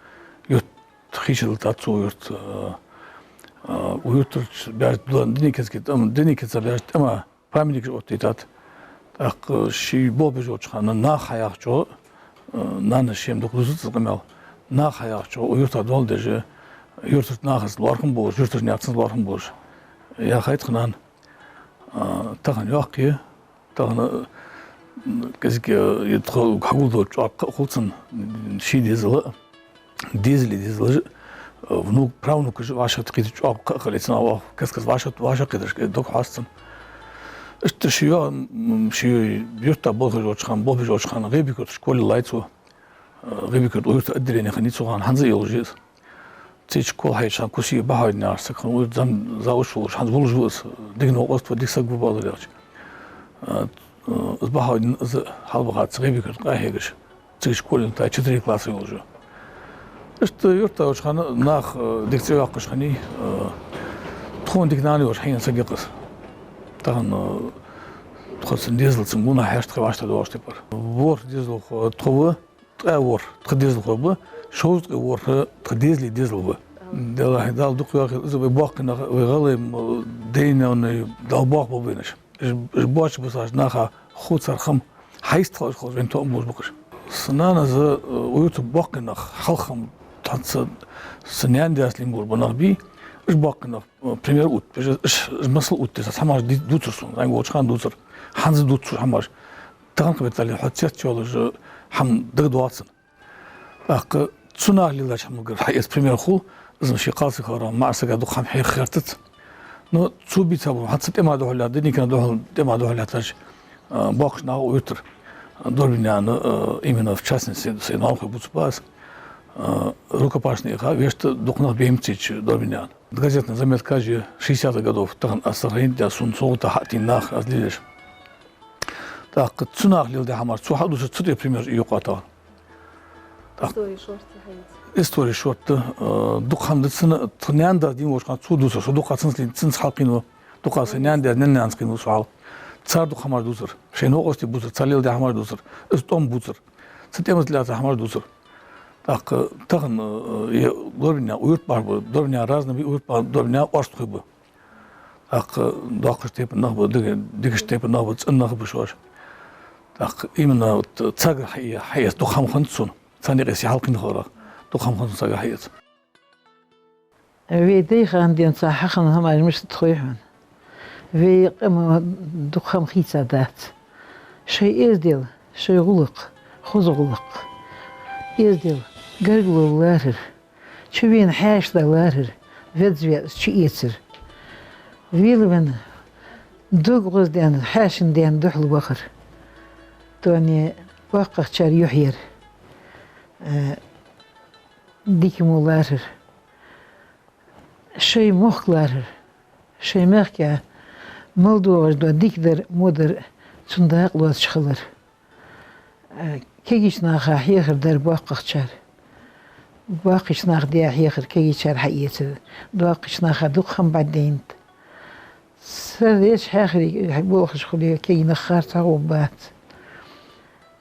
юрт хийцадалийтад цо, юрт, а, а, укх юртарча баьрча дунен динкецке тӀема, динкеца баьрча тӀема памятникаш оттийтад. ТӀаккха ше болх беш волча хана наха хьаяхачох, а, нанас ше-м дукха дувцац из къамаьл, наха хьаяхачох укх юртах доал деш, юртарча нахаца лоархӀам болаш, юртарча наьхаца лоархӀам болаш яхай тха нана. А, тахан йоккха я, тахан, а, кӀезига, а, тхо хьагулдолча чӀоагӀа кхаъ хул цунна ший дезала, дезалий дезалаш, а, внук, правнукаш вӀашагӀкхийтта чӀоагӀа кхаъ хилар цунна, оаха каст-каста вӀашагӀ-, вӀашагӀкхетараш дог хьоаст цун. Иштта ше йо-, м, ше юрта болх беш волча хана, болх беш волча хана ГӀайбикерта школе лай цо. ГӀайбикерта укх юрта отделени хиннай цу хана, хӀанз а йолаш я из. Цу чу школа хьаеча хана Кусиев Бахьаудин яхаш саг хиннав, укх юрта зам-, завуч волаш, хӀанз волаш ва из, дика новкъост ва, дика саг ва, бакъдар аьлча. А, а, из Бахьаудин из хьалбахац ГӀайбикерта къахьегаш. Цига школе тай четыре класса йолаш я. Иштта юрта волча хана нах, а, дика цӀи йоаккхаш хиннай, а, тхона дика нана йолаш хьаена саг я-кх из. Тахан, а, тхо цун дезал, цун гонахьа хьаьша тхо вӀаштӀехьдоагӀача тайпара. ВорхӀ дезалхо тхо ва, ткъаь ворхӀ тха дезалхой ба, шовзткъеи ворхӀ тха дезалий дезал ба. Далла, Дала дукха йоахийла из, вай боккхий нах, вай гӀалгӀай, м, дайнеи Далла боккха ба вайнаш. Уж, уж боацаш бисача наха хов цар хӀама, хьайстхалаш хилча вайна тоам болаш ба-кх уж. Са нанас, э, укх юрта боккхий нах, хьалха-м тхьацца са наьна-даьца лийнна болаш бола нах бий, уж боккхий нах, э, пример оттабеш, уж, уж масал оттаде цхьа хӀамаш ди-, дувцар сона, зӀамига волча хана дувцар, хӀанз а дувц уж хӀамаш. Тахан кхы беттале хьо цецъялаш хӀама дагадоагӀац цунна. ТӀаккха цу наха леладеча хӀамагара хьаэца пример хул, из-м ший кхалсаг хиларах маӀа сага дукха хӀама хьеха гӀертац. Но цо бийца бола, хӀанз цу тӀема духьал лаьттача, динкана духьал, тӀема духьал лаьттача, а, боккхийча наха укх юртара, а, Дорбинаькъан, а, именно в частности, са ноанахой бувцаргба аз, а, рукопашный яха вешта дукха нах беймцийча Дорбинаькъан. Газетни заметкаш я, шестидесятых годов тахан аз сохранить даь, сона совгӀата хьатӀадена нах аз лелаеш. ТӀаккха цу наха леладаь хӀамаш цо хьадувцар, цу тӀа пример юкъа тахан. ТӀаккха истори шортта хьаэца. Истори шортта, э, дукха хӀама да цун, тха наьна-дас дийна волча хана цо дувцар, со дукха цунца лийна, цунца хьалкхийнав, дукха са наьна-даьс, наьна-нанас кхийнав со хьал. Цар дукха хӀамаш дувцар, шоай новкъостий бувцар, цар леладаь хӀамаш дувцар, из тӀом бувцар, цу тӀемаца лаьца хӀамаш дувцар. ТӀаккха тахан, э, е Дорбинаькъан укх юрта бахьаш ба, Дорбинаькъан разный ба, укх юрта ба, Дорбинаькъан орстхой ба. ТӀаккха доккхача тайпан нах ба, дика-, дикача тайпан нах ба, цӀена нах ба шоаш. ТӀаккха именно вот царгара хьае-, хьаэца дукха хӀама хиннад сона. Царна юкъе са хьалкхийна хиларах дукха хӀама хиннад сона царгара хьаэца. Вай даьй хана денз хьахинна хӀамаш мишта тхоай хьона. Вай къаман дукха хӀама хийцадац. Шоай эздел, шоай гӀулакх, хоза гӀулакх. Эздел, гаргало лархӀар. Чувена хьаьша дӀалархӀар, веза-веза чуэцар. Велавенна, дог гӀоздаьнна, хьаьшан даьна духьал вахар. Тоне боккхагӀчар юхь яр. Э, дика-во лархӀар. Шоай мохк лархӀар. Шоай мехка мел доагӀаш дола дикадар, водар цун дакъа лоацаш хилар. Э, кегийча наха хьехар дар боккхагӀчар. Боккхийча наха даь хьехар кегийчар хьаэцар. Доккхийча наха дукха хӀама бӀаргадайнад. Цар деча хьехаре бохаш хуле, кегий нах харцахьа гӀоргбац.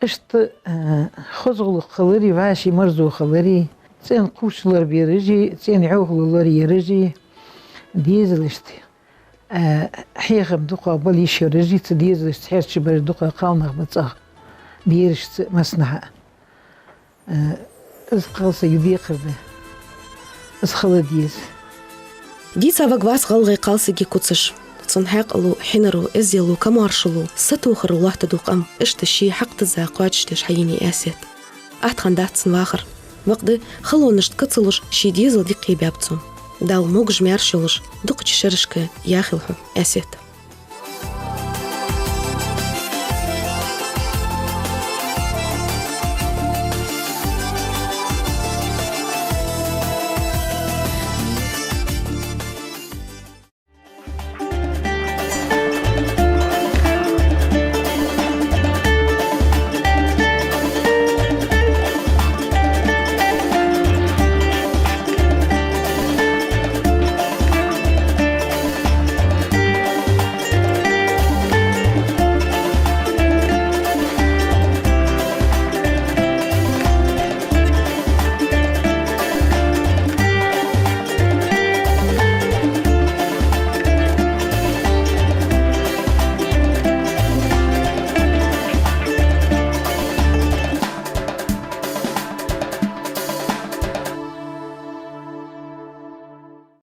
Иштта, э, хоза гӀулакх хилари, вӀаший марзо хилари, цӀен кхувш лорабераши, цӀен йӀовхал лораераши, дезалашта, э, хьехам дукха бала йиш йолаши, цу дезалашца хьерчабараш дукха кхалнах ба цӀагӀа, берашца массанахьа. Э, из кхалсага декхар да. Из хила деза. Дийца варгвац гӀалгӀай кхалсага куцаш. Цун хьаькъало, хьинаро, эздело, камоаршало, сатохаро лоаттаду къам, иштта ше хьакъ дизза кхоачашдеш хьаенай Аьсет. Атта хиннадац цун вахар. Бакъда, халонашта ка ца луш, ший дезал дика кхебаьб цо. Дала могаш-маьрша йолаш, дукхача шерашка яхийла хьо, Аьсет.